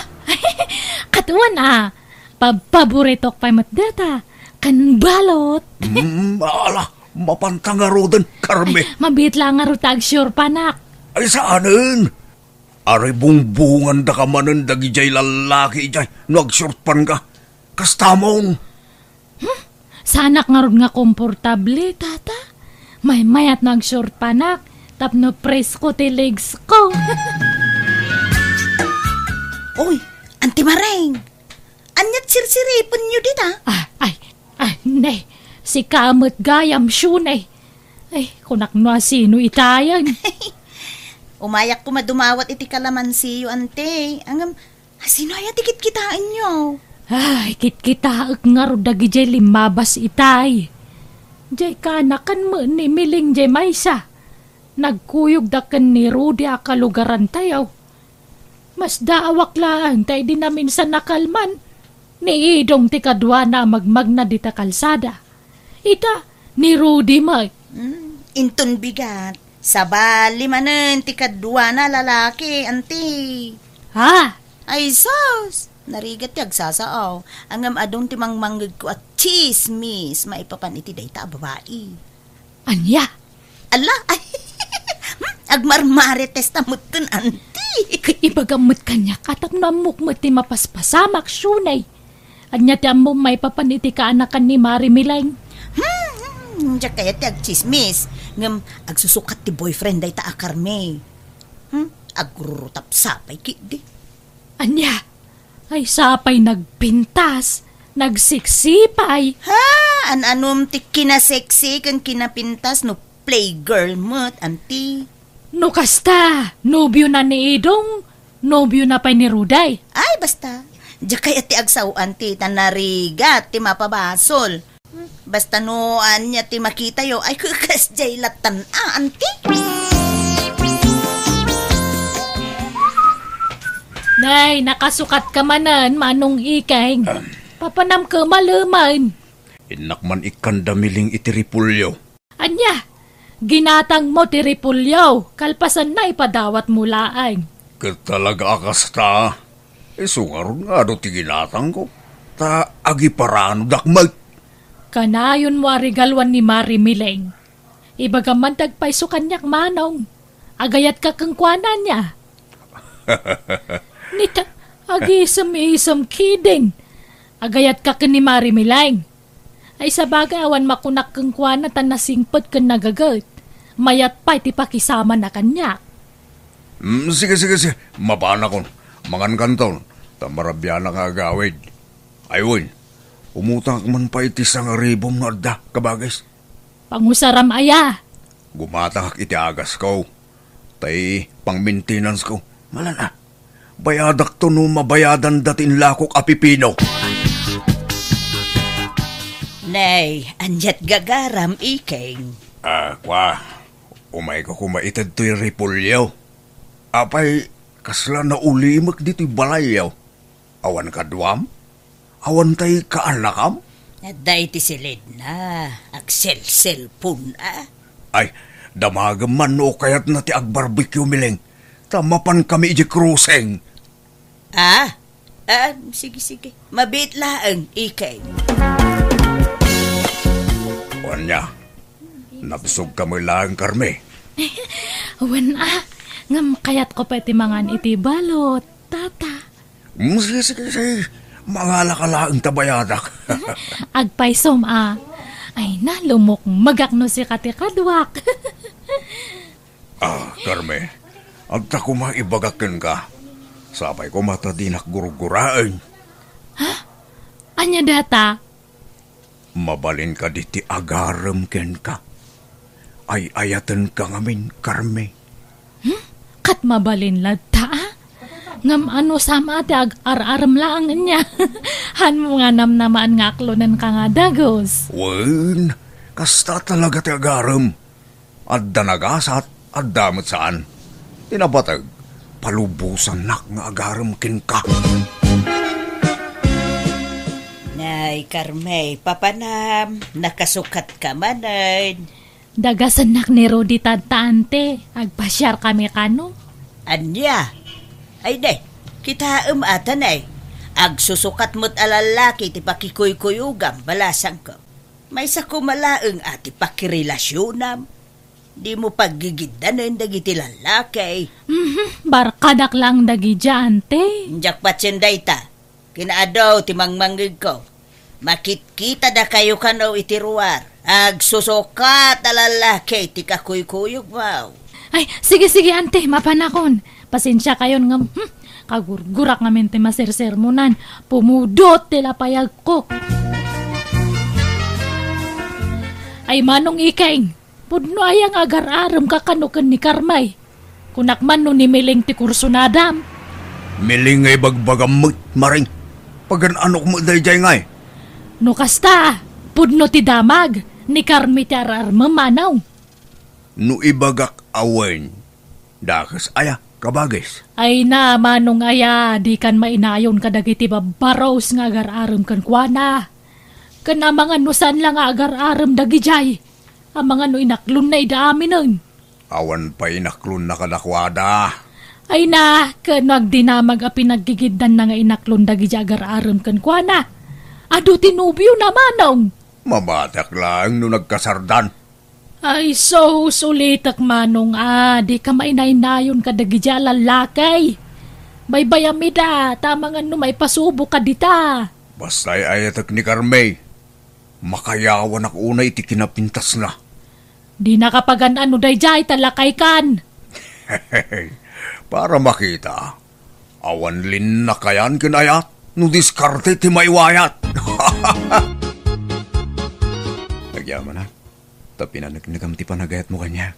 Ket wen a. Pa-, paboritok pay met dayta. Ken balot. Mm, ala, mapanta ngaruden, Carme. Mabiit la ngarud ta agsiurpanak. Ay, saanen? Aray, bungbungandaka manen dagidiay lallaki idiay no agsiurpanka. Kastamon. Hmm? Saanak ngarud nga komportable, Tata? Maymayat no agsiurpanak, tapno presko ti legs ko. Oy, Anti Mareng! Ania't sirsiripenyo dita? Ah, ay, ah, ne, sika met gayam, Shunay. Ay, kunak no asino itayen. Umayak koma dumawat iti kalamansiyo, Anti. Ngem, asino aya ti kitkitaenyo? Ay, kitkitaek ngarud dagidiay limmabas itay. Diay kaanakan met ni Miling diay maysa. Nagkuyogda ken ni Rudy a kalugarantayo. Masdaawak laeng ta idi naminsan a kalman, ni Idong ti kaduana a magmagna dita kalsada. Ita, ni Rudy met. Hmm, inton bigat, sabali manen ti kaduana a lalaki, Anti. Ha? Ay, sus! Narigat ti agsasao. Ngem adun ti mangmangngegko a tsismis maipapan iti dayta a babai. Ania? Ala, ay, hmm, agmarmaritesta metten, Anti. Ket ibagam met kaniak a tapno ammok met ti mapaspasamak, Shunay. Ania ti ammom maipapan iti kaanakan ni Mari Miling? Hmm, hmm, diak kayat ti agtsismis. Ngem agsusukat ti boyfriend dayta a Carme. Hmm, agrurutapsa pay ketdi. Ania? Ay, sapay nagpintas, nagsiksi pay. Ha? An-anom ti kinaseksi ken kinapintas no playgirl met, Anti? No kasta, nobio na ni Idong, nobio na pay ni Rudy. Ay, basta. Diak kayat ti agsao, Anti, ta narigat ti mapabasol. Basta no ania ti makitayo, ay, kasdiay lattan a, Anti. Nay, nakasukat ka manen, Manong Ikeng. Papanam ka maleman. Innak man ikkanda Miling iti repolyo. Ania? Ginatang mo ti repolyo, kalpasan na ipadawat mo laeng. Ket talaga a kasta? Isu ngarud nga adu ti ginatangko, ta agiparanodak met. Kanayon mo a regaluan ni Mari Miling. Ibagam man ti agpayso kaniak, Manong. Agayatka kenkuana ania? Nita, agisem-isem kidin. Agayatka ken ni Mari Miling. Ay, sabagay, awan makunak kenkuana ta nasingpet ken nagaget. Mayat pay ti pakisamana kaniak. Mm, sige, sige, sige. Mapanakon. Mangankanton. Ta marabianak nga agawid. Ay wen, umutangak man pay iti sangaribom no adda, kabagis. Pangusaram aya? Gumatangak iti agasko. Tay pang-maintenance ko. Malan a. Bayadakto no mabayadan dati inlakok a pipino. Nay, aniat gagaram, Iking? Ah, kwa, umayko koma itedtoy repolyo. Apay, kasla naulimek ditoy balayyo? Awan kaduam? Awan tay kaanakam? Adda iti silidna, agselselpon a. Ay, damagem man no kayatna ti agbarbecue, Miling. Ta mapankami idiay crossing. Ah? Ah, sige, sige. Mabiit laeng, Iking. Ania, nabsogka met laeng, Carmi? Wen a, ngem kayatko pay ti mangan iti balot, tata. Mm, sige, sige, sige. Mangalaka laeng ta bayadak. Agpaysom a. Ay na, lumukmegak no sika ti kaduak. Ah, Carmi, adda koma ibagak kenka. Sapay koma ta dinak gurguraen. Ha? Ania data? Mabalin kadi ti agarem kenka? Ay-ayatenka ngamin, Carmi. Hmm? Ket mabalin latta a? Ngem anusam a ti ag-ar-arem laeng ania? Hanmo nga namnamaan nga aklonenka nga dagus. Wen, kasta talaga ti agarem. Adda nagasat, adda met saan. Ti napateg, palubosannak nga agarem kenka. Nay, Carmi, papanam, nakasukatka manen. Dagasennak ni Rudy tanta, ante. Agpasiarkami kano. Ania? Ay, de, kitaem a ta, nay. Agsusukat met a lallaki ti pakikuykuyogam, balasangko. Maysa koma laeng a ti pakirelasionam. Dimo paggigiddanen dagiti lallaki. Mhm, barkadak laeng dagidiay, ante. Diak patien dayta. Kinaadu ti mangmangngegko. Makitkitadakayo kano iti ruar. Agsusukat a lallaki ti kakuykuyogmo. Ay, sige, sige, ante, mapanakon. Pasensiakayon ngem, hmm, kagurgurak ngamin ti masersermonan. Pumudot ti lapayagko. Ay, Manong Iking, pudno aya nga agar-aremka kano ken ni Carmi? Kunak man no ni Miling ti kursunadam. Miling nga ibagbagam met, Maring. Pagan-anok met daydiay ngay. No kasta, pudno ti damag, ni Carmi ti ar-armem, Manong. No ibagak a wen, dakes aya, kabagis? Ay na, Manong aya, dikan mainayon kadagiti babbaros nga agar-arem kenkuana. Ken amangan no saan la nga agar-arem dagidiay. Amangan no inaklonna ida aminen. Awan pay inaklonna kadakuada. Ay na, ken no agdinamag a pinaggigiddanna nga inaklon dagidiay agar-arem kenkuana. Adu ti nobiona, Manong. Mabatiak laeng no nagkasardan. Ay sus, ulitek, Manong a, dika mainaynayon kadagidiay a lallaki. Baybayam ida, ta amangan no maipasuboka dita. Basta ay-ayatek ni Carmi. Makayawanak unay iti kinapintasna. Dinaka pagan-an no daydiay ta lakaykan. Para makita, awan linnakayan ken ayat no diskarte ti maiwayat. Agyamanak, ta pinaneknekam ti panagayatmo kaniak.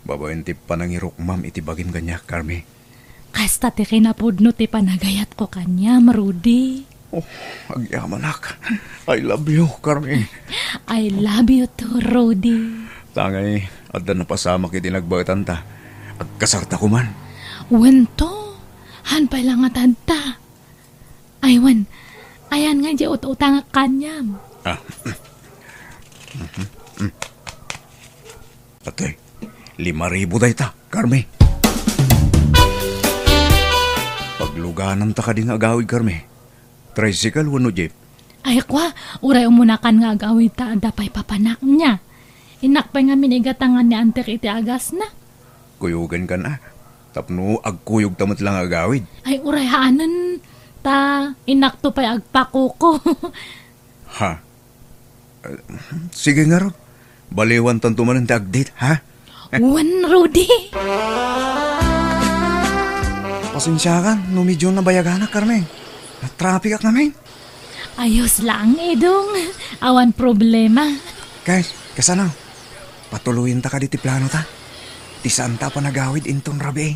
Babaen ti panangirukmam iti bagim kaniak, Carmi. Kasta ti kinapudno ti panagayatko kaniam, Rudy. Oh, agyamanak. I love you, Carmi. I love you too, Rudy. Tangay, adda napasamak iti nagbaetanta. Agkasarta koman. Wento, han pay la nga tadta. Ay, wen, ayan nga di ut-utangak kaniam. Ah. Atoy, lima ribu dayta, Carmi. Paglugananta kadi nga agawid, Carmi? Tricycle wenno jeep? Ay, kwa, uray umunakan nga agawid ta adda pay papanak nia. Innak pay ngamin igatangan ni antek iti agasna. Kuyogenkan a, tapno agkuyogta met la nga agawid. Ay, uray haanen, ta inakto pay agpakuko. Ha? Eh, sige ngarud. Baliwantanto manen ti agdate, ha? Wen, Rudy. Pasensiakan no medyo nabayaganak, Carmen. Natrapikak ngamin. Ayos lang, Idong. Awan problema. Kay, kasano? Patuloyenta kadi ti planota? Ti saanta a panagawid inton rabii.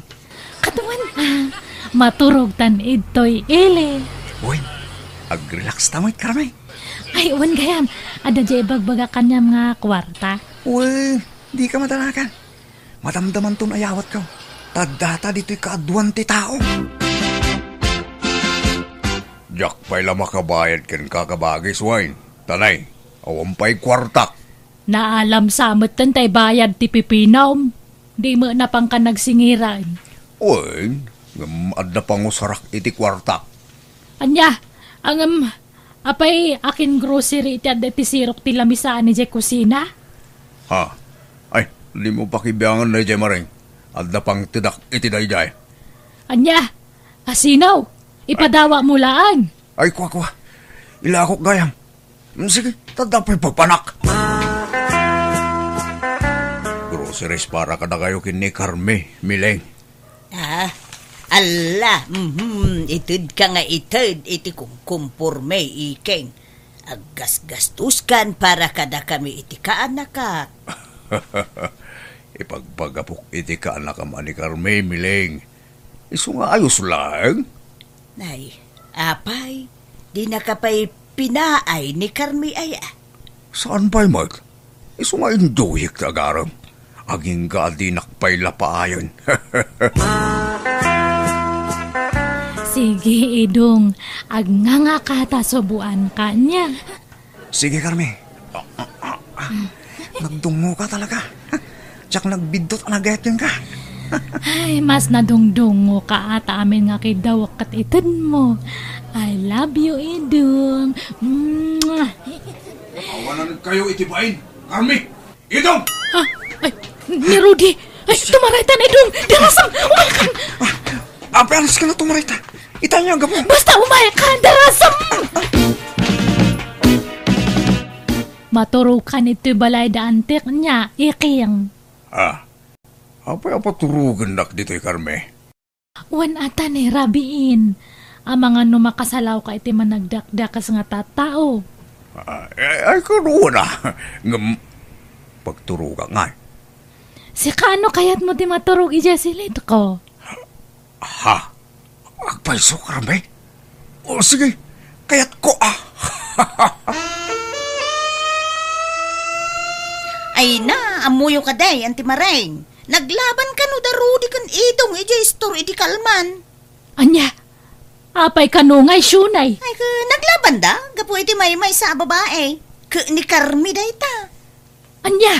Kaduan, ah, maturogtan idtoy ili. Wen, agrelax ta met, Carmen. Ay, wen gayam. Adda diay ibagbaga kaniam nga kuarta. Wen, dika madanagan. Madamdamanton ayawatko. Ta data ditoy kaaduan ti tao. Diak pay la makabayad kenka, kabagis, wen. Tanay, awan pay kuartak. Naalam sa metten tay bayad ti pipinam. Di met napangka nagsingiran. Wen, ngem adda pangusarak iti kuartak. Ania, ngem, apay akin grocery iti adda iti sirok ti lamisaan idiay kusina? Ha? Ay, dimo pakibiangan daydiay, Maring. Adda pangtedak iti daydiay. Ania? Asinaw? Ipadawatmo laeng. Ay, kua, kua. Ilakok gayam. Mm, sige, tadda pay papanak. Groceries para kadakayo ken ni Carmi, Mileng. Ah, alla, mhm, itedka nga ited iti kumkumpormi, iking. Aggasgastuskan para kadakami iti kaanakak. Ipagbagapok iti kaanakam a ni Carmi, Mileng. Isu nga ayos laeng. Ay, apay, dinaka pay pinaay ni Carmi aya? Saan pay met? Isu nga induyek ti agarem. Agingga a dinak pay la paayen. Sige, Idong. Agngangaka ta suboanka nia. Sige, Carmi. Ah, ah, ah, ah. Nagdungoka talaga. Diak nagbiddut a nagayat kenka. Ay, mas nadungdungoka a ta amin nga kidawek ket itedmo. I love you, Idong. Mwah! Awanan kayo iti bain, Carmi! Idong! Ah, ay, ni Rudy! Ay, tumaraytan, Idong! Darasam! Umaykan! Ah, apay, alas ka na tumarayta. Itay niya, gapu. Basta umaykan, darasam! Maturokan ito'y balay da antik niya, iking. Ah, apay a paturogennak ditoy, Carmi? Wen ata ni rabiin, amangan no makasalawka iti managdakdakes nga tattao. Ah, ay, ay, kunana. Ngem, pagturogak ngay. Sika, no kayatmo ti maturog idiay silitko? Ha? Agpayso, Carmi? O, sige, kayatko, ah. Ay na, ammoyo kadi, Auntie Maring. Naglaban kano da Rudy ken Idong idiay store iti kalman. Ania? Apay kano nga isyonay? Ay, ka, naglaban da, gapu iti maymaysa a babae. Ket ni Carmi dayta. Ania?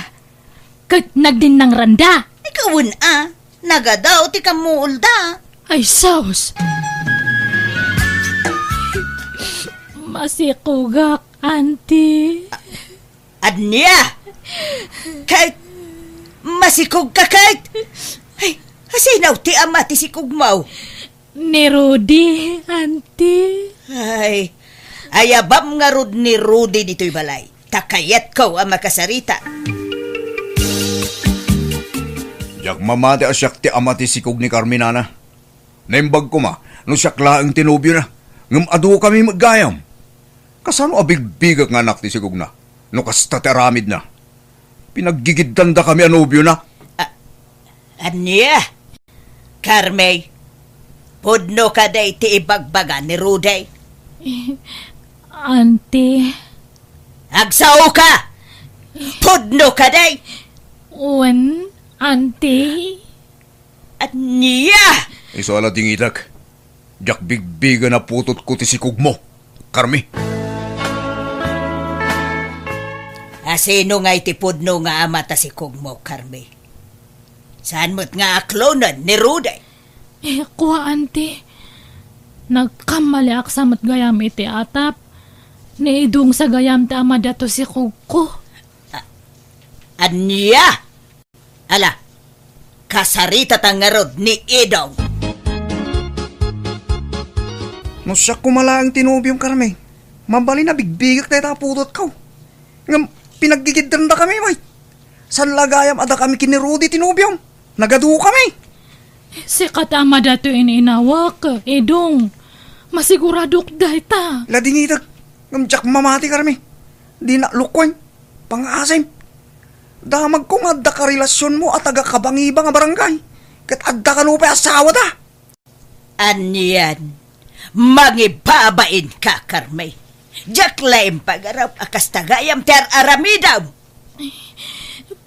Ket nagdinnangranda? Ay, kawen a. Nagadaw ti kammuolda. Ay, sus! Masikogak, Auntie. Ania? Ket masikogka ket? Ay, asino ti ama ti sikogmo? Ni Rudy, Auntie. Ay, ayabam ngarud ni Rudy ditoy balay. Ta kayatko a makasarita. Diak mamati a siak ti ama ti sikog ni Carmi, nana. Naimbag koma no siak laeng ti nobiona, ngem adukami met gayam. Kasano a bigbigek nga anak ti sikogna no kasta ti aramidna? Pinaggigiddandakami a nobiona. A-, ania? Carmi, pudno kadi ti ibagbaga ni Rudy? Eh, Auntie. Agsaoka! Pudno kadi? Wen, Auntie. Ania? Isu a la dingitek. Diak bigbigen a putotko ti sikogmo, Carmi. Asino ngay ti pudno nga ama ta sikogmo, Carmi? Saan met nga aklonen ni Rudy? Eh, kua, Auntie. Nagkammaliak sa met gayam iti atap. Ni Idong sa gayam ti ama dato sikogko. A-, ania? Ala, kasaritata ngarud ni Idong. No siak koma laeng ti nobiom, Carmi, mabalin a bigbigek dayta a putotko. Ngem pinaggigiddandakami, bay. Saan la gayam a dakami ken ni Rudy ti nobiom? Nagadukami. Sika ti ama daytoy ininawak, Idong. Masiguradok dayta. La dingitek, ngem diak mamati, Carmi. Dinak lukuen. Pangaasim. Damagko nga adda karelasionmo a taga-Kabangibang a barangay. Ket adda kano pay asawada. Anian, mangibabainka, Carmi. Diak laeng pagarup a kasta gayam ti ar-aramidem.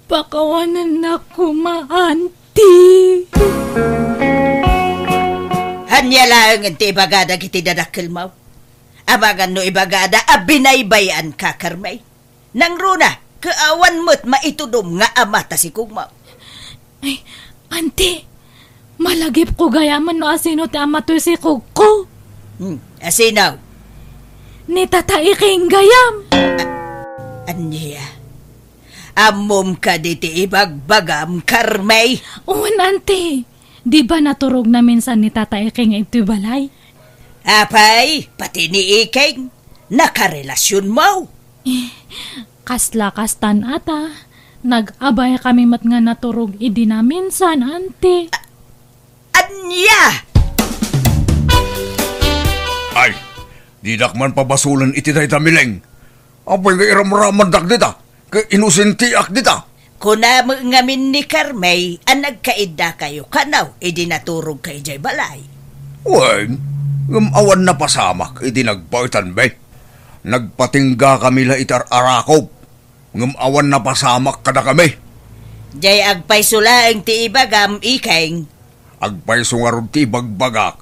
Pakawanennak koma, Auntie. Ania laengen ti ibaga dagiti dadakkelmo? Amangan no ibagada a binaybay-anka, Carmi. Nangruna, ket awan met maitudom nga ama ta sikogmo. Ay, Auntie, malagipko gayamen no asino ti ama toy sikogko. Hmm, asino? Ni Tata Iking gayam. Ania? Ammom kadi ti ibagbagam, Carmi? Wen, Auntie. Di ba naturogna minsan ni Tata Iking iti balay? Apay, pati ni Iking, nakarelasionmo? Eh, kasla kastan ata, nag-abaykami met nga naturog idi naminsan, Auntie. Ania? Ay, didak man pabasolen iti dayta, Mileng. Apay nga iramramandak dita, ket inosentiak dita? Kuna met ngamin ni Carmi a nagkaiddakayo kano idi naturogka idiay balay. Wen, ngem awan napasamak idi nagbaetanmi. Nagpatinggakami la iti ar-arakop, ngem awan napasamak kadakami. Diay agpayso laeng ti ibagam, Iking. Agpayso ngarud ti ibagbagak.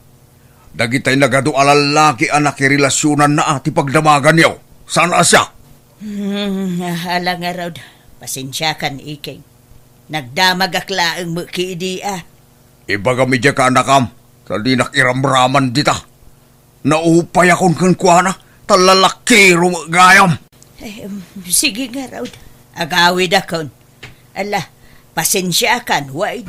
Dagitay nagadu a lallaki a nakirelasionanna a ti pagdamaganyo. Saan a siak? Hmm, ala ngarud. Pasensiakan, Iking. Nagdamagak laeng met kadi a. Ibagam idiay kaanakam, ta dinak iramraman dita. Naupayakon kenkuana, ta lalakiro met gayam. Eh, em, sige ngarud. Agawidakon. Ala, pasensiakan, wen.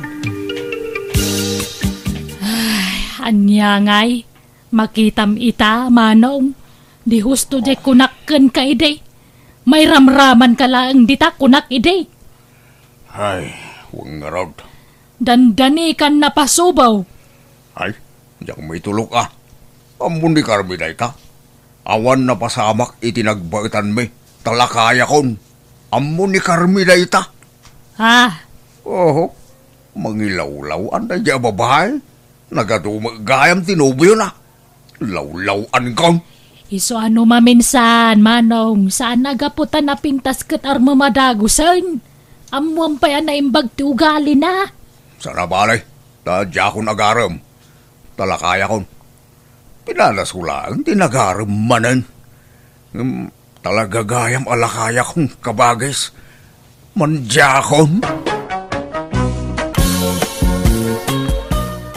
Ay, ania ngay? Makitam ita, Manong. Di husto diay kunak kenka idi. Mairamramanka laeng dita kunak idi. Ay, wen ngarud. Dandani kan napasubaw. Ay, diak maitulok a. Ammo ni Carmi dayta. Awan napasamak iti nagbaetanmi, ta lakayakon. Ammo ni Carmi dayta. Ah. Oho, mangilawlaw-an daydiay a babae. Nagadu met gayam ti nobiona. Lawlaw-ankon. Isu a no maminsan, Manong, saan a gapu ta napintas ket armem a dagusen. Ammoam pay a naimbag ti ugalina. Saan a bale, ta diakon agarem. Ta lakayakon. Pinadasko laeng ti nagarem manen. Ngem talaga gayam a lakayakon, kabagis. Mandiakon.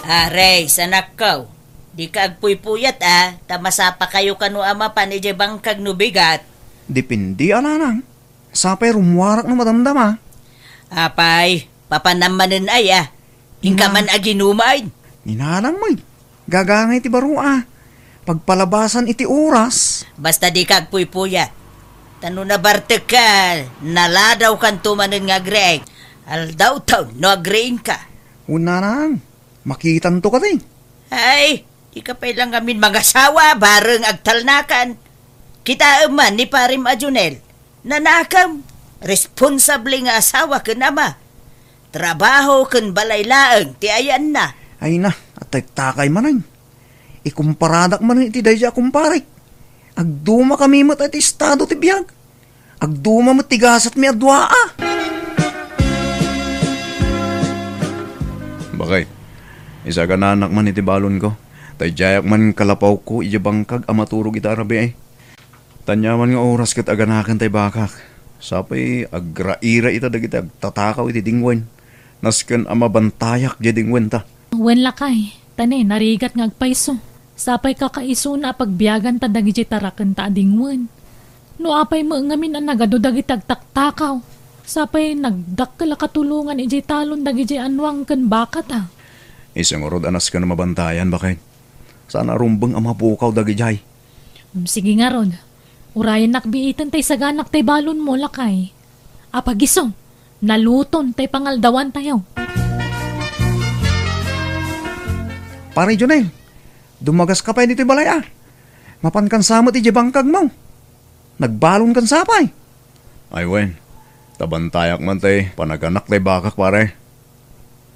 Are, sanakkaw. Dika agpuypuyat a, ta masapakayo kano a mapan idiay bangkag no bigat. Depende a, nanang. Sapay rummuarak no madamdama. Apay, papanam manen aya. Inka Ina- man aginuman. Ni nanang met, gagangay ti baro a. Pagpalabasan iti oras. Basta dika agpuypuyat. Ta no nabartekka, naladawkanto manen nga agriing. Aldawtaw no agriingka. Wen, nanang, makitanto kadi. Ay, dika pay la ngamin mangasawa, bareng agtalnakan. Kitaem man ni Parem a Jonel. Nanakem, responsable nga asawa ken ama. Trabaho ken balay laeng ti ayanna. Ay na, atektakay manen. Ikumparadak manen iti daydiay a kumparek. Agdumakami met iti estado ti biag. Agduma met ti gasatmi a dua a. Bakay, isagananak man iti balonko. Ta idiayak man kalapawko idiay bangkag a maturog ita a rabii. Ta aniaman nga oras ket aganaken tay bakak. Sapay agraira ita dagiti agtatakaw iti dingwen. Nasken a mabantayak diay dingwen ta. Wen, lakay, ta ne, narigat nga agpayso. Sapay kakaisuna a pagbiaganta dagidiay tarakenta a dingwen. No apay met ngamin a nagadu dagiti agtaktakaw, sapay nagdakkel a katulongan idiay talon dagidiay annuang ken bakata. Isu ngarud a nasken a mabantayan, bakay. Saan a rumbeng a mapukaw dagidiay. Um, sige ngarud. Urayennak biiten tay saganak tay balonmo, lakay. Apagiso. Naluton tay pangaldawantayo. Pare Jonel, dumagas ka pay ditoy balay, a. Mapan kan sa met idiay bangkag mo. Nagbalon kan sa pay. Ay wen, ta bantayak man tay panaganak tay bakak, pare.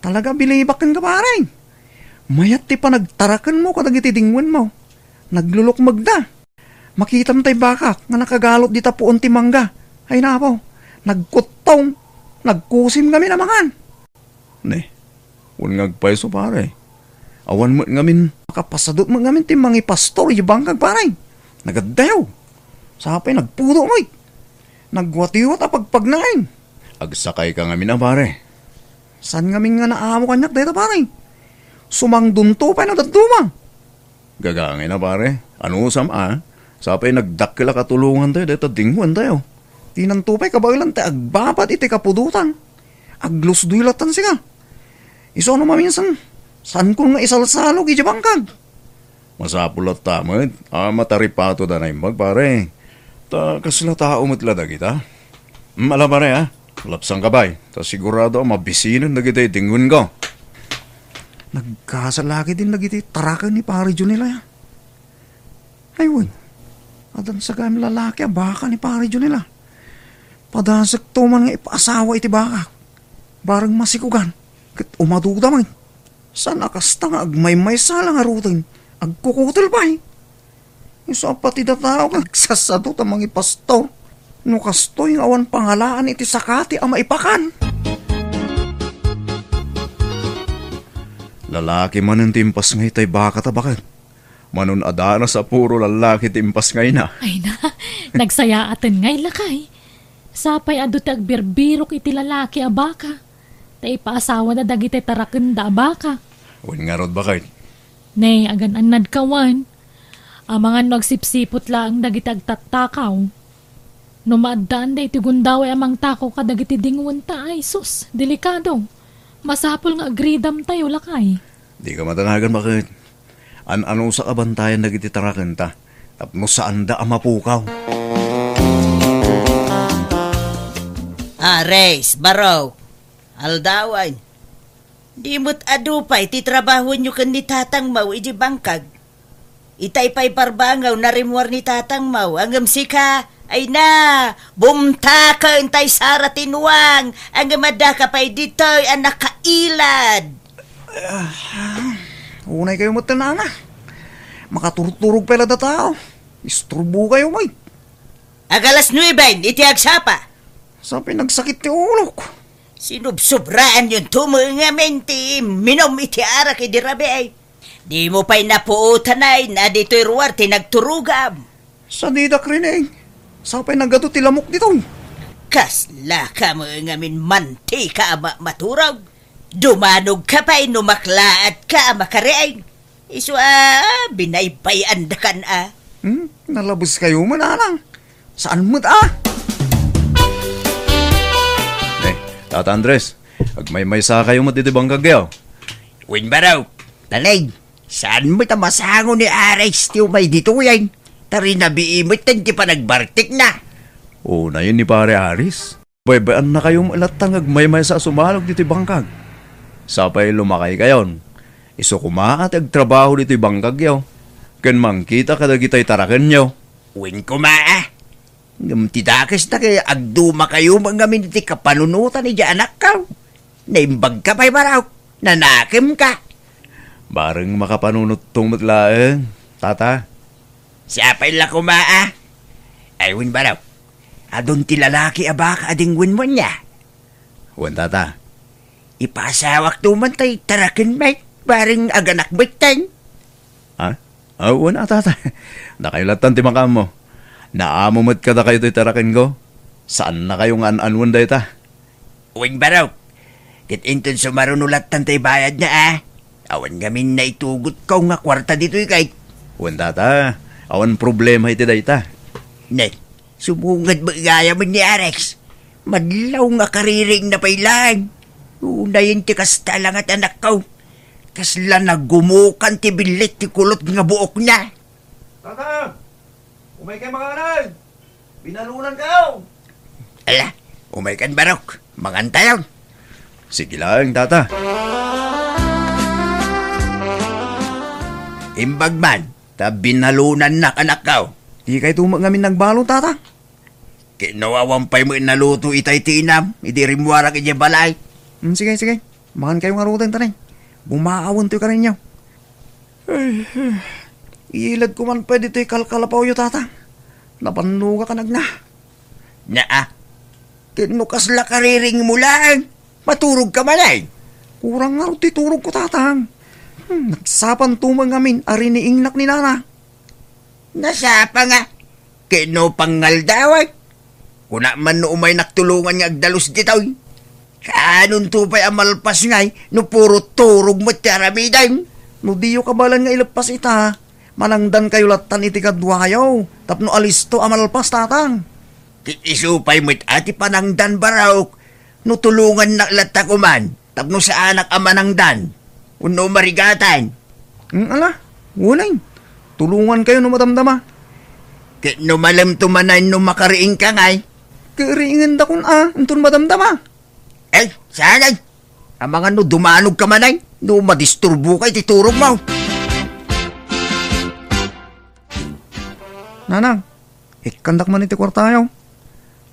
Talaga, bilibak kenka, pare. Mayat ti panagtaraken mo kadagiti dingwen mo. Naglulukmeg da. Makitam tay bakak nga nakagalot dita puon ti mangga. Ay napo, nagkuttong. Nagkusim ngamin a mangan. Ne, wen nga agpayso, pare. Awan met ngamin. Makapasadut met ngamin ti mangipastor iti bangkag, pare. Nagaddayo. Sapay nagpudo met. Nagwatiwat a pagpagnain. Agsakay ka ngamin a, pare. Saan ngamin nga naamo kaniak dayta, pare? Sumangdunto pay no dadduma. Gagangay na, pare. Anusam a? Sapay nagdakkel a katulongantayo dayta dingwentayo. Dinanto pay kabaelan ti agbabad iti kapudotan. Aglusdoy lattan sika. Isu no maminsan, saankon nga isalsalog iti bangkag. Masapul latta met a mataripatoda naimbag, pare. Ta kasla tao met la dagita. Mm, ala, pare, a. Lapsangka pay, ta sigurado a mabisinen dagiti dingwenko. Nagkasal la ketdin dagiti taraken ni Pare Jonel, a. Ay wen, adda sagayam lalaki a baka ni Pare Jonel, a. Padasekto man nga ipaasawa iti baka. Bareng masikogan, ket umaduda met. Saan a kasta nga agmaymaysa la ngaruden, agkukutel pay. Isu a pati dataw nga agsasadut a mangipastor. No kastoy nga awan pangalaan iti sakati a maipakan. Lalaki manen ti impasngay tay baka ta baket. Manon adanas a puro lalaki ti impasngayna. Ay na, nagsayaaten ngay lakay. Sapay adu ti agbirbirok iti lalaki a baka. Ta ipaasawana dagiti tarakenda a baka. Wen ngarud, baket. Ne, agan-annadka wen. Amangan no agsipsipot laeng dagiti agtattakaw. No maaddaanda iti gundaway a mangtakaw kadagiti dingwenta, ay sus, delikado. Masapul nga agridamtayo, lakay. Dika madanagan, baket. An-anusak a bantayan dagiti tarakenta tapno saanda a mapukaw. Ares, barok, aldawan. Di met adu pay ti trabahoenyo ken ni tatangmo iti bangkag. Itay pay parbangaw narimmuar ni tatangmo, ngem sika, ay na, bumtaken tay sara ti nuang, ngem addaka pay ditoy a nakailad. Ah, unay kayo met, nana. Makaturturog pay la dataw. Isturbo kayo, may. Ag alas nuebe iti agsapa. Sa pinagsakit ti ulok. Sinubsobraan yon tumo ngamin ti minum iti arak idi rabii. Dimo pay napuotanay na ditoy ruar ti nagturogam. Sadidak rining, sapay nagadu ti lamok ditoy. Kasla ka mo ngamin mantika a ma-, maturog. Dumanogka pay no maklaatka a makariing. Isu a binaybay-andakan a. Hmm? Nalabes kayo man, anang. Saan met a? Eh, Tata Andres, agmaymaysa kayo met iti bangkagyo. Wen, barok, talay, saan met a masango ni Ares ti umay ditoyen? Ta rinabii met ti panagbartekna. Unayen ni Pare Ares. Baybay-annakayo met latta nga agmaymaysa a sumalog ditoy bangkag. Sapay lumakaykayon. Isu koma a ti agtrabaho ditoy bangkagyo ken mangkita kadagitay tarakenyo. Wen koma a. Ngem ti dakes dagiti agdumakayo met ngamin iti kapanunotan iti anakko. Naimbagka pay, barok. Nanakemka. Bareng makapanunotto met laeng, tata. Siapay la koma a. Ay, wen, barok. Adun ti lalaki a baka a dingwen mo nia. Wen, tata. Ipasawak to man tay taraken met, bareng aganak met ten. Ha? Ah, wen a, tata. Dakayo lattan ti makaammo. Naamo met kadakayo toy tarakenko. Saannakayo nga an-anuen dayta. Wen, barok. Ket inton sumaruno lattan tay bayadna a. Awan ngamin naitugotko nga kuarta ditoy kay. Wen, tata. Awan problema iti dayta. Ne, sumunged met gayam ni Ares. Madlaw nga kaririingna pay laeng. Unayen ti kasta a langat, anakko. Kasla nagumukan ti billit ti kulot nga buokna. Tata! Umaykayo manganay! Binalunan kayo! Ala, umaykan, barok. Mangantayon. Sige laeng, tata. Imbag man, ta binalonannak, anakko. Dikayto met ngamin nagbalo, tata. Ket no awan pay met naluto itay ti inam, idi rimmuarak idiay balay. Hmm, sige, sige. Mangankayo ngaruden, tanay. Bumaawentoy kadakayo. Ay, ay. Iladko man pay ditoy kalkalapawyo, tata. Napannogak a nagna. Naa. Ket no kasla kariringmo laeng, maturogka manen. Kurang ngarud ti turogko, tatang. Hmm, nagsapanto met ngamin a riniingnak ni nana. Nasapa nga, ket no pangngaldawan, kuna man no umaynak tulongan nga agdalus ditoy. Kaanonto pay a malpas ngay no puro turog met ti aramidem? No diyo kabaelan nga ileppas ita, manangdankayo lattan iti kaduayo tapno alisto a malpas, tatang. Ket isu pay met a ti panangdan, barok, no tulongannak latta koman tapno saanak a manangdan wenno marigatan. Mm, ala, unayen. Tulongankayo no madamdama. Ket no malemto manen no makariingka ngay? Ket riingenda kun a, inton madamdama. Ay, saan ay? Amangan no dumanogka manen, no madisturboka iti turogmo. Nanang, ikkandak man iti kuartayo.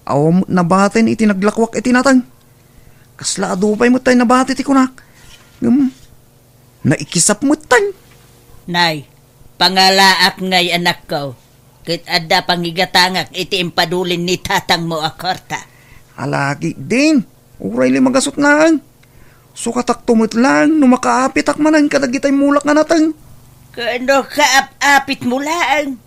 Awan met nabatin iti naglakuak iti nateng. Kasla adu pay met tay nabati ti kunak. Ngem, naikisap met tay. Nay, pangalaak ngay, anakko, ket adda pangigatangak iti impadulin ni tatangmo a kuarta. Ala ketdin, uray la magasut laeng. Sukatakto met laeng no makaapitak manen kadagitay mulak nga nateng. Ket no kaap-apitmo laeng,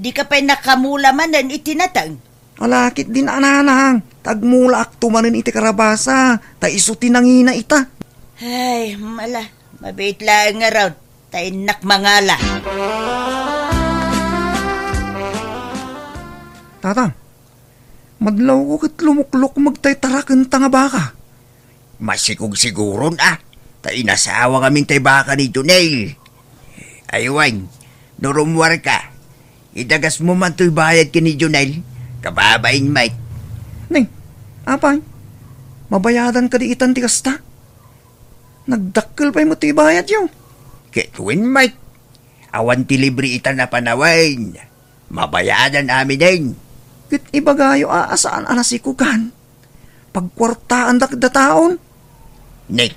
dika pay nakamula manen iti nateng? Ala ketdin a, nanang, ta agmulaakto manen iti karabasa, ta isu ti nangina ita. Ay, mala, mabiit laeng ngarud, ta innak mangala. Tata, madlawko ket lumuklukmeg tay tarakenta nga baka. Masikog siguron a, ta inasawa ngamin tay baka ni Jonel. Ay wen, no rummuarka, idagasmo man toy bayad ken ni Jonel, kababain met. Nay, apay, mabayadan kadi itan ti kasta? Nagdakkel pay met ti ibayadyo. Ket wen met, awan ti libre itan a panawen. Mabayadan aminen. Ket ibagayo a, a saan a nasikogan. Pagkuartaandak dataon. Nek,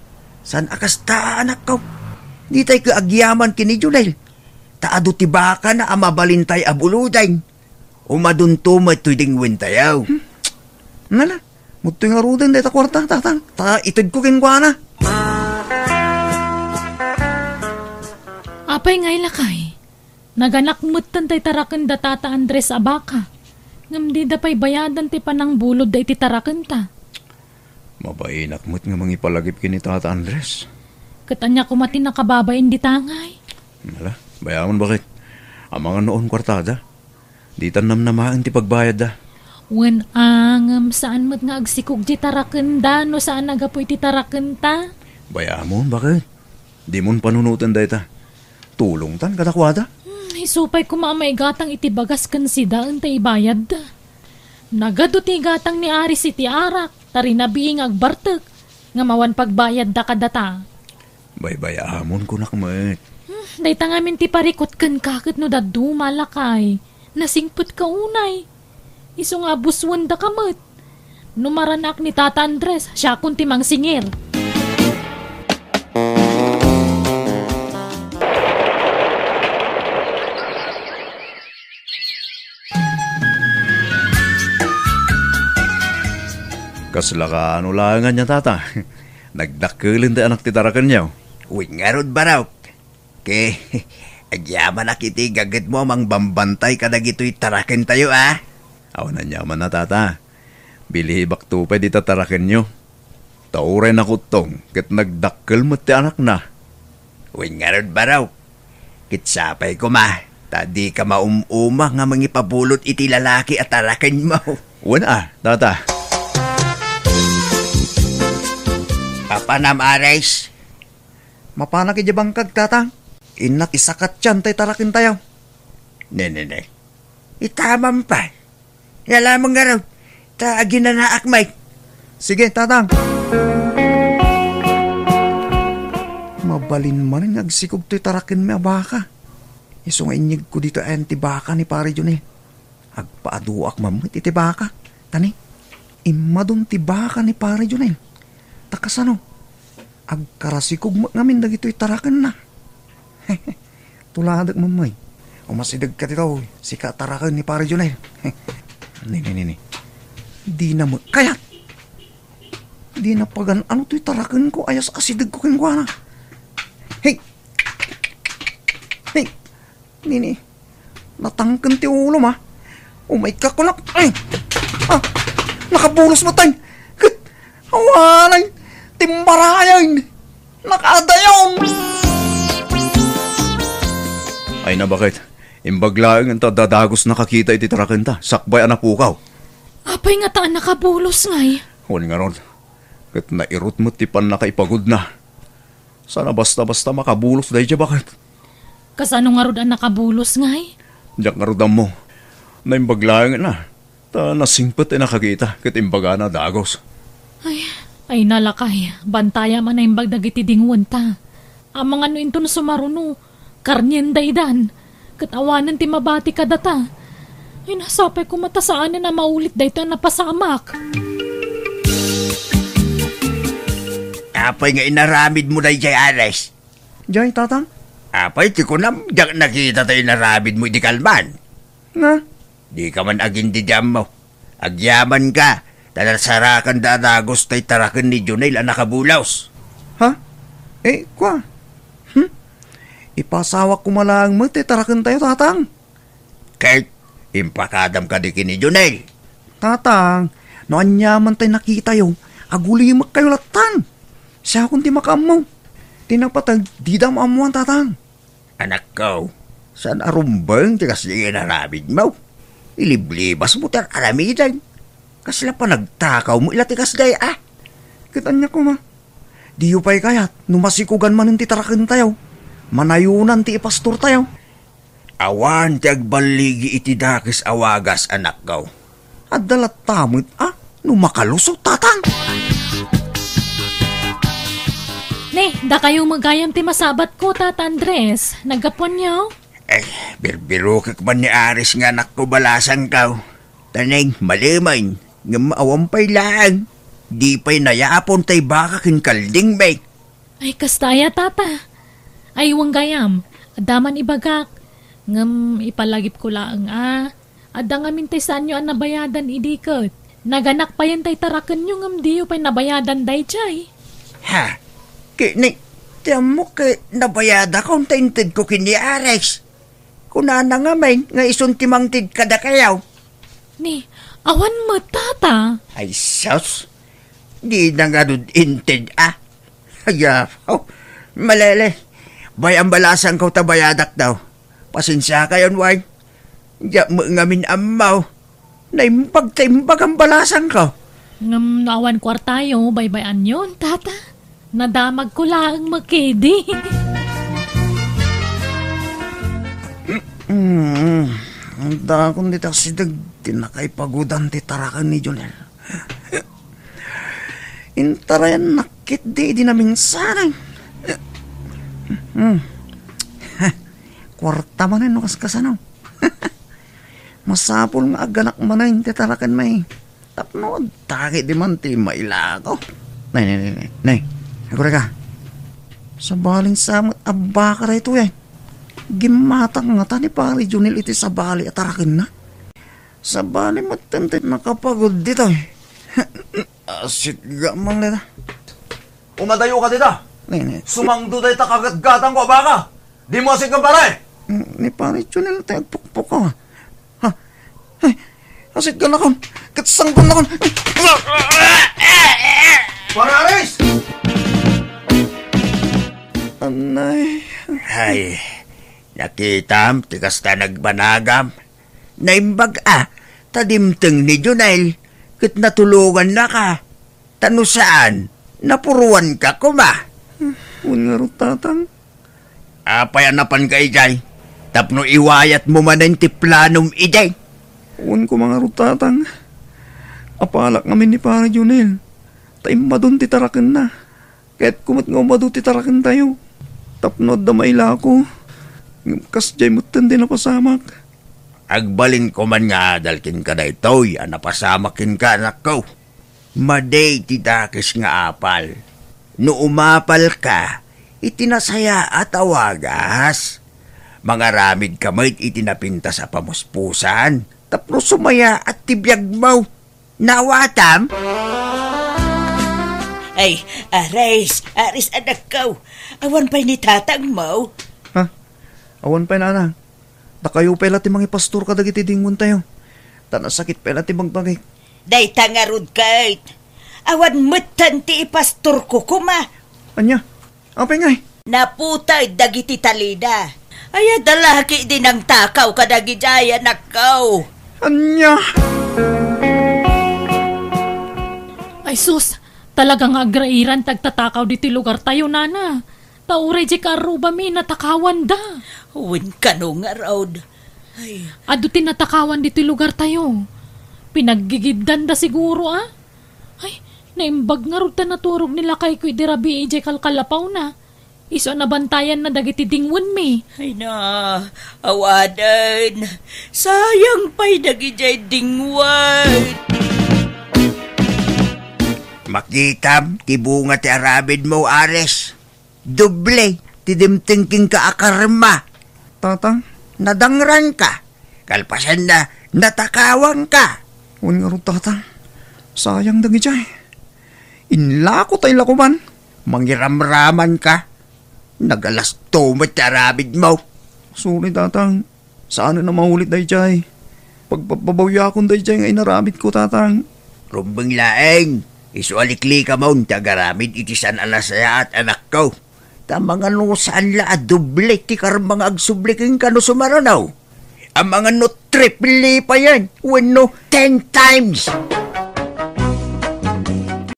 saan a kasta a, anakko? Ditay ket agyaman ken ni Jonel. Ta adu ti bakana a mabalintay a buloden. Umadunto met toy dengwentayo. Hmm. Nala, mudtoy ngaruden dayta kuarta, tatang. Ta itedko kenkuana. Apay ngay, lakay? Naganak metten tay taraken da Tata Andres a baka. Ngem dida pay bayadan ti panangbulodda iti tarakenta. Mabainak met nga mangipalagip ken ni Tata Andres. Ket ania koma ti nakababain dita ngay? Ala, bay-amon baket. Amangan no awan kuartada. Ditan namnamaen ti pagbayadda. Wen a, ngem saan met nga agsikog ti tarakenda no saan a gapu iti tarakenta. Bay-amon baket. Dimon panunoten dayta. Tulongtan kadakuada. Hmm, isu pay koma a maigatang iti bagas ken sida inton ibayadda. Nagadu ti igatang ni Aris iti arak, ta rinabii nga agbartek, ngem awan pagbayadda kadata. Baybay-amon kunak met. Hmm, dayta ngamin ti parikut kenka ket no dadduma, lakay. Nasingpetka unay. Isu nga abuswendaka met. No maranak ni Tata Andres, siakon ti mangsingir. Kasla kaano laeng ania, Tata? Nagdakkelen ti anak ti tarakenyo. Wen ngarud, barok. Ket agyamanak iti gagetmo a mangbambantay kadagitoy tarakentayo, a? Awan aniamanna, Tata. Bilibakto pay dita tarakenyo. Ta uray nakuttong ket nagdakkel met ti anakna. Wen ngarud, barok. Ket sapay koma, ta dika maum-uma nga mangipabulod iti lalaki a tarakenmo. Wen a, Tata. Apanam, Aris? Mapanak idiay bangkag, Tatang. Innak isakatyan tay tarakentayo. Ne, ne, ne. Itamam pay. Yalaman ngarud, ta aginanaak met. Sige, Tatang. Mabalin manen nga agsikog toy tarakenmi a baka. Isu nga inyegko ditoy ayan ti baka ni Pare Jonel. Agpaaduak man met iti baka. Ta ni, immadun ti baka ni Pare Jonel. Ta kasano? Agkarasikog met ngamin dagitoy tarakenna. Tuladek, Mammay. Umasidegka ditoy, sika taraken ni Pare Jonel. Ni, ni, ni, ni. Dina met kayat. Dina pagan-ano toy tarakenko, ayas asidegko kenkuana. Hey! Hey! Nini, natangken ti ulom, a. Umayka kunak. Ay! Ah! Nakabulos met, ay! Ket, awanen, timbarayen! Nakadayon! Ay na, baket. Imbag laeng ta dadagos nakakita iti tarakenta, sakbay a napukaw. Apay ngata a nakabulos ngay? Wen ngarud, ket nairut met ti pannakaipagudna. Sana basta-basta makabulos daydiay, baket. Kasano ngarud a nakabulos ngay? Diak ngarud ammo. Naimbag laeng na. Ta nasingpet ti nakakita ket imbagana dagos. Ay, ay nalakay. Bantayam a naimbag dagiti dingwenta. Amangan no inton sumaruno, karnien daydan. Ket awanen ti mabati kadata. Ay, nasapay koma ta saanen a maulit daytoy a napasamak. Apay nga inaramidmo daydiay, Ares? Jay, Tatang? Apay ti kunam, diak nakita ta inaramidmo idi kalman? Nga? Dika man agin-, di ammo. Agyamanka, ta nasarakanda a dagos tay taraken ni Jonel a nakabulos. Ha? Eh, kua? Hmm? Ipasawak koma laeng met ti tarakentayo, Tatang. Ket impakadam kadi ken ni Jonel? Tatang, no aniaman tay nakitayo, agulimekkayo lattan. Siakon ti makaammo. Ti napateg, dida ammoan, Tatang. Anakko, saan a rumbeng ti kasdi nga inaramidmo? Iliblibasmo ti ar-aramidem. Kasla panagtakawmo ila ti kasdi, a? Ket ania koma? Diyo pay kayat no masikogan manen ti tarakentayo? Manayonan ti ipastortayo. Awan ti agballigi iti dakes a wagas, anakko. Adda latta met a no makalusot, Tatang. Ne, dakayo met gayam ti masabatko, Tata Andres. Naggapuanyo? Eh, birbirokek man ni Aris nga anakko balasangko. Taneng, malemen, ngem awan pay laeng. Di pay nayapon tay baka ken kaldingmi. Ay, kasta aya, Tata. Ay, wen gayam, adda man ibagak. Ngem ipalagipko laeng a, adda ngamin tay saanyo a nabayadan idi ket naganak payen tay tarakenyo ngem diyo pay nabayadan daydiay. Ha? Ket ni, ti ammok ket nabayadakon ta intedko ken ni Ares. Kunana ngamin nga isun ti mangted kadakayo. Ni, awan met, Tata. Ay, sus. Dina ngarud inted, a. Ay, apo. Malele. Bay-am balasangko ta bayadak daw. Pasensiakayon, way. Diak met ngamin ammo. Naimbag ta imbag a balasangko. Ngem no awan kuartayo, baybay-anyon, Tata. Nadamagko laeng met kedi. Mm, dakon dita asideg ti nakaipagudan ti taraken ni Jonel. Intarayannak ketdi idi namingsanay. Hmm. Kuarta manen no kaskasano. Masapul nga agganak manen ti tarakenmi. Tapno adda ketdi man ti mailako. Nay, nay, nay, nay. Nay, agurayka. Sabalin sa met a baka daytoy, ay. Gimmatang ngata ni Pare Jonel iti sabali a tarakenna. Sabali met ti nakapagud ditoy. Asit gaman dita. Umadayoka dita. Nay, nay. Sumangdo dayta kagatgatangko a baka. Dimo asit gaman, pare. Mm, ni Pare Jonel ti agpukpukaw. Ha? Ay, asit gannakon. Ket sanggunnakon. Pare Aris! Anay. Ay, nakitam ti kasta nagbanagam. Naimbag a, ta dimteng ni Jonel, ket natulongannaka. Ta no saan, napuruanka koma. Wen ngarud, Tatang. Apay a napanka idiay? Tapno iwayatmo manen ti planom idiay. Wen koma ngarud, Tatang. Apalak ngamin ni Pare Jonel. ta immadun ti tarakenna. Kayatko met nga umadu ti tarakentayo tapno adda mailako. Ngem kasdiay metten ti napasamak. Agbalinko man nga adal kenka daytoy a napasamak kenka, anakko. Madi ti dakes nga apal. No umapalka iti nasayaat a wagas, mangaramidka met iti napintas a pamuspusan tapno sumayaat ti biagmo. Naawatam? Ay, Aris, Aris, anakko. Awan pay ni tatangmo? Ha? Awan pay, nana. Dakayo pay la ti mangipastor kadagiti dingwentayo. Ta nasakit pay la ti bagbagik. Dayta ngarud ket awan metten ti ipastorko koma. Ania? Apay ngay? Naputay dagiti talina. Ay, adda laki di nangtakaw kadagijay, anakko. Ania? Ay sus, talaga nga agrairan ti agtatakaw ditoy lugartayo, nana. Ta uray diay kaarrubami, natakawanda. Wen kano ngarud. Ay. Adu ti natakawan ditoy lugartayo. Pinaggigibdanda siguro, a? Ay, naimbag ngarud ta naturog ni lakayko idi rabii idiay kalkalapawna. Isu a nabantayanna dagiti dingwenmi. Ay na, awanen. Sayang pay dagidiay dingwen. Makitam ti bunga ti aramidmo, Aris. Doble ti dimteng kenka a karma. Tatang? Nadangranka. Kalpasanna, natakawanka. Wen ngarud, Tatang. Sayang dagidiay. Inlako ta ilako man. Mangiramramanka. Nagalasto met ti aramidmo. Sorry, Tatang. Saanen a maulit daydiay. Pagpapabawyaakon daydiay nga inaramidko, Tatang. Rumbeng laeng, isu a liklikamon ti agaramid iti saan a nasayaat, anakko. Ta amangan no saan la a doble ti karma nga agsubli kenka no sumaruno. Amangan no triple payen wenno ten times.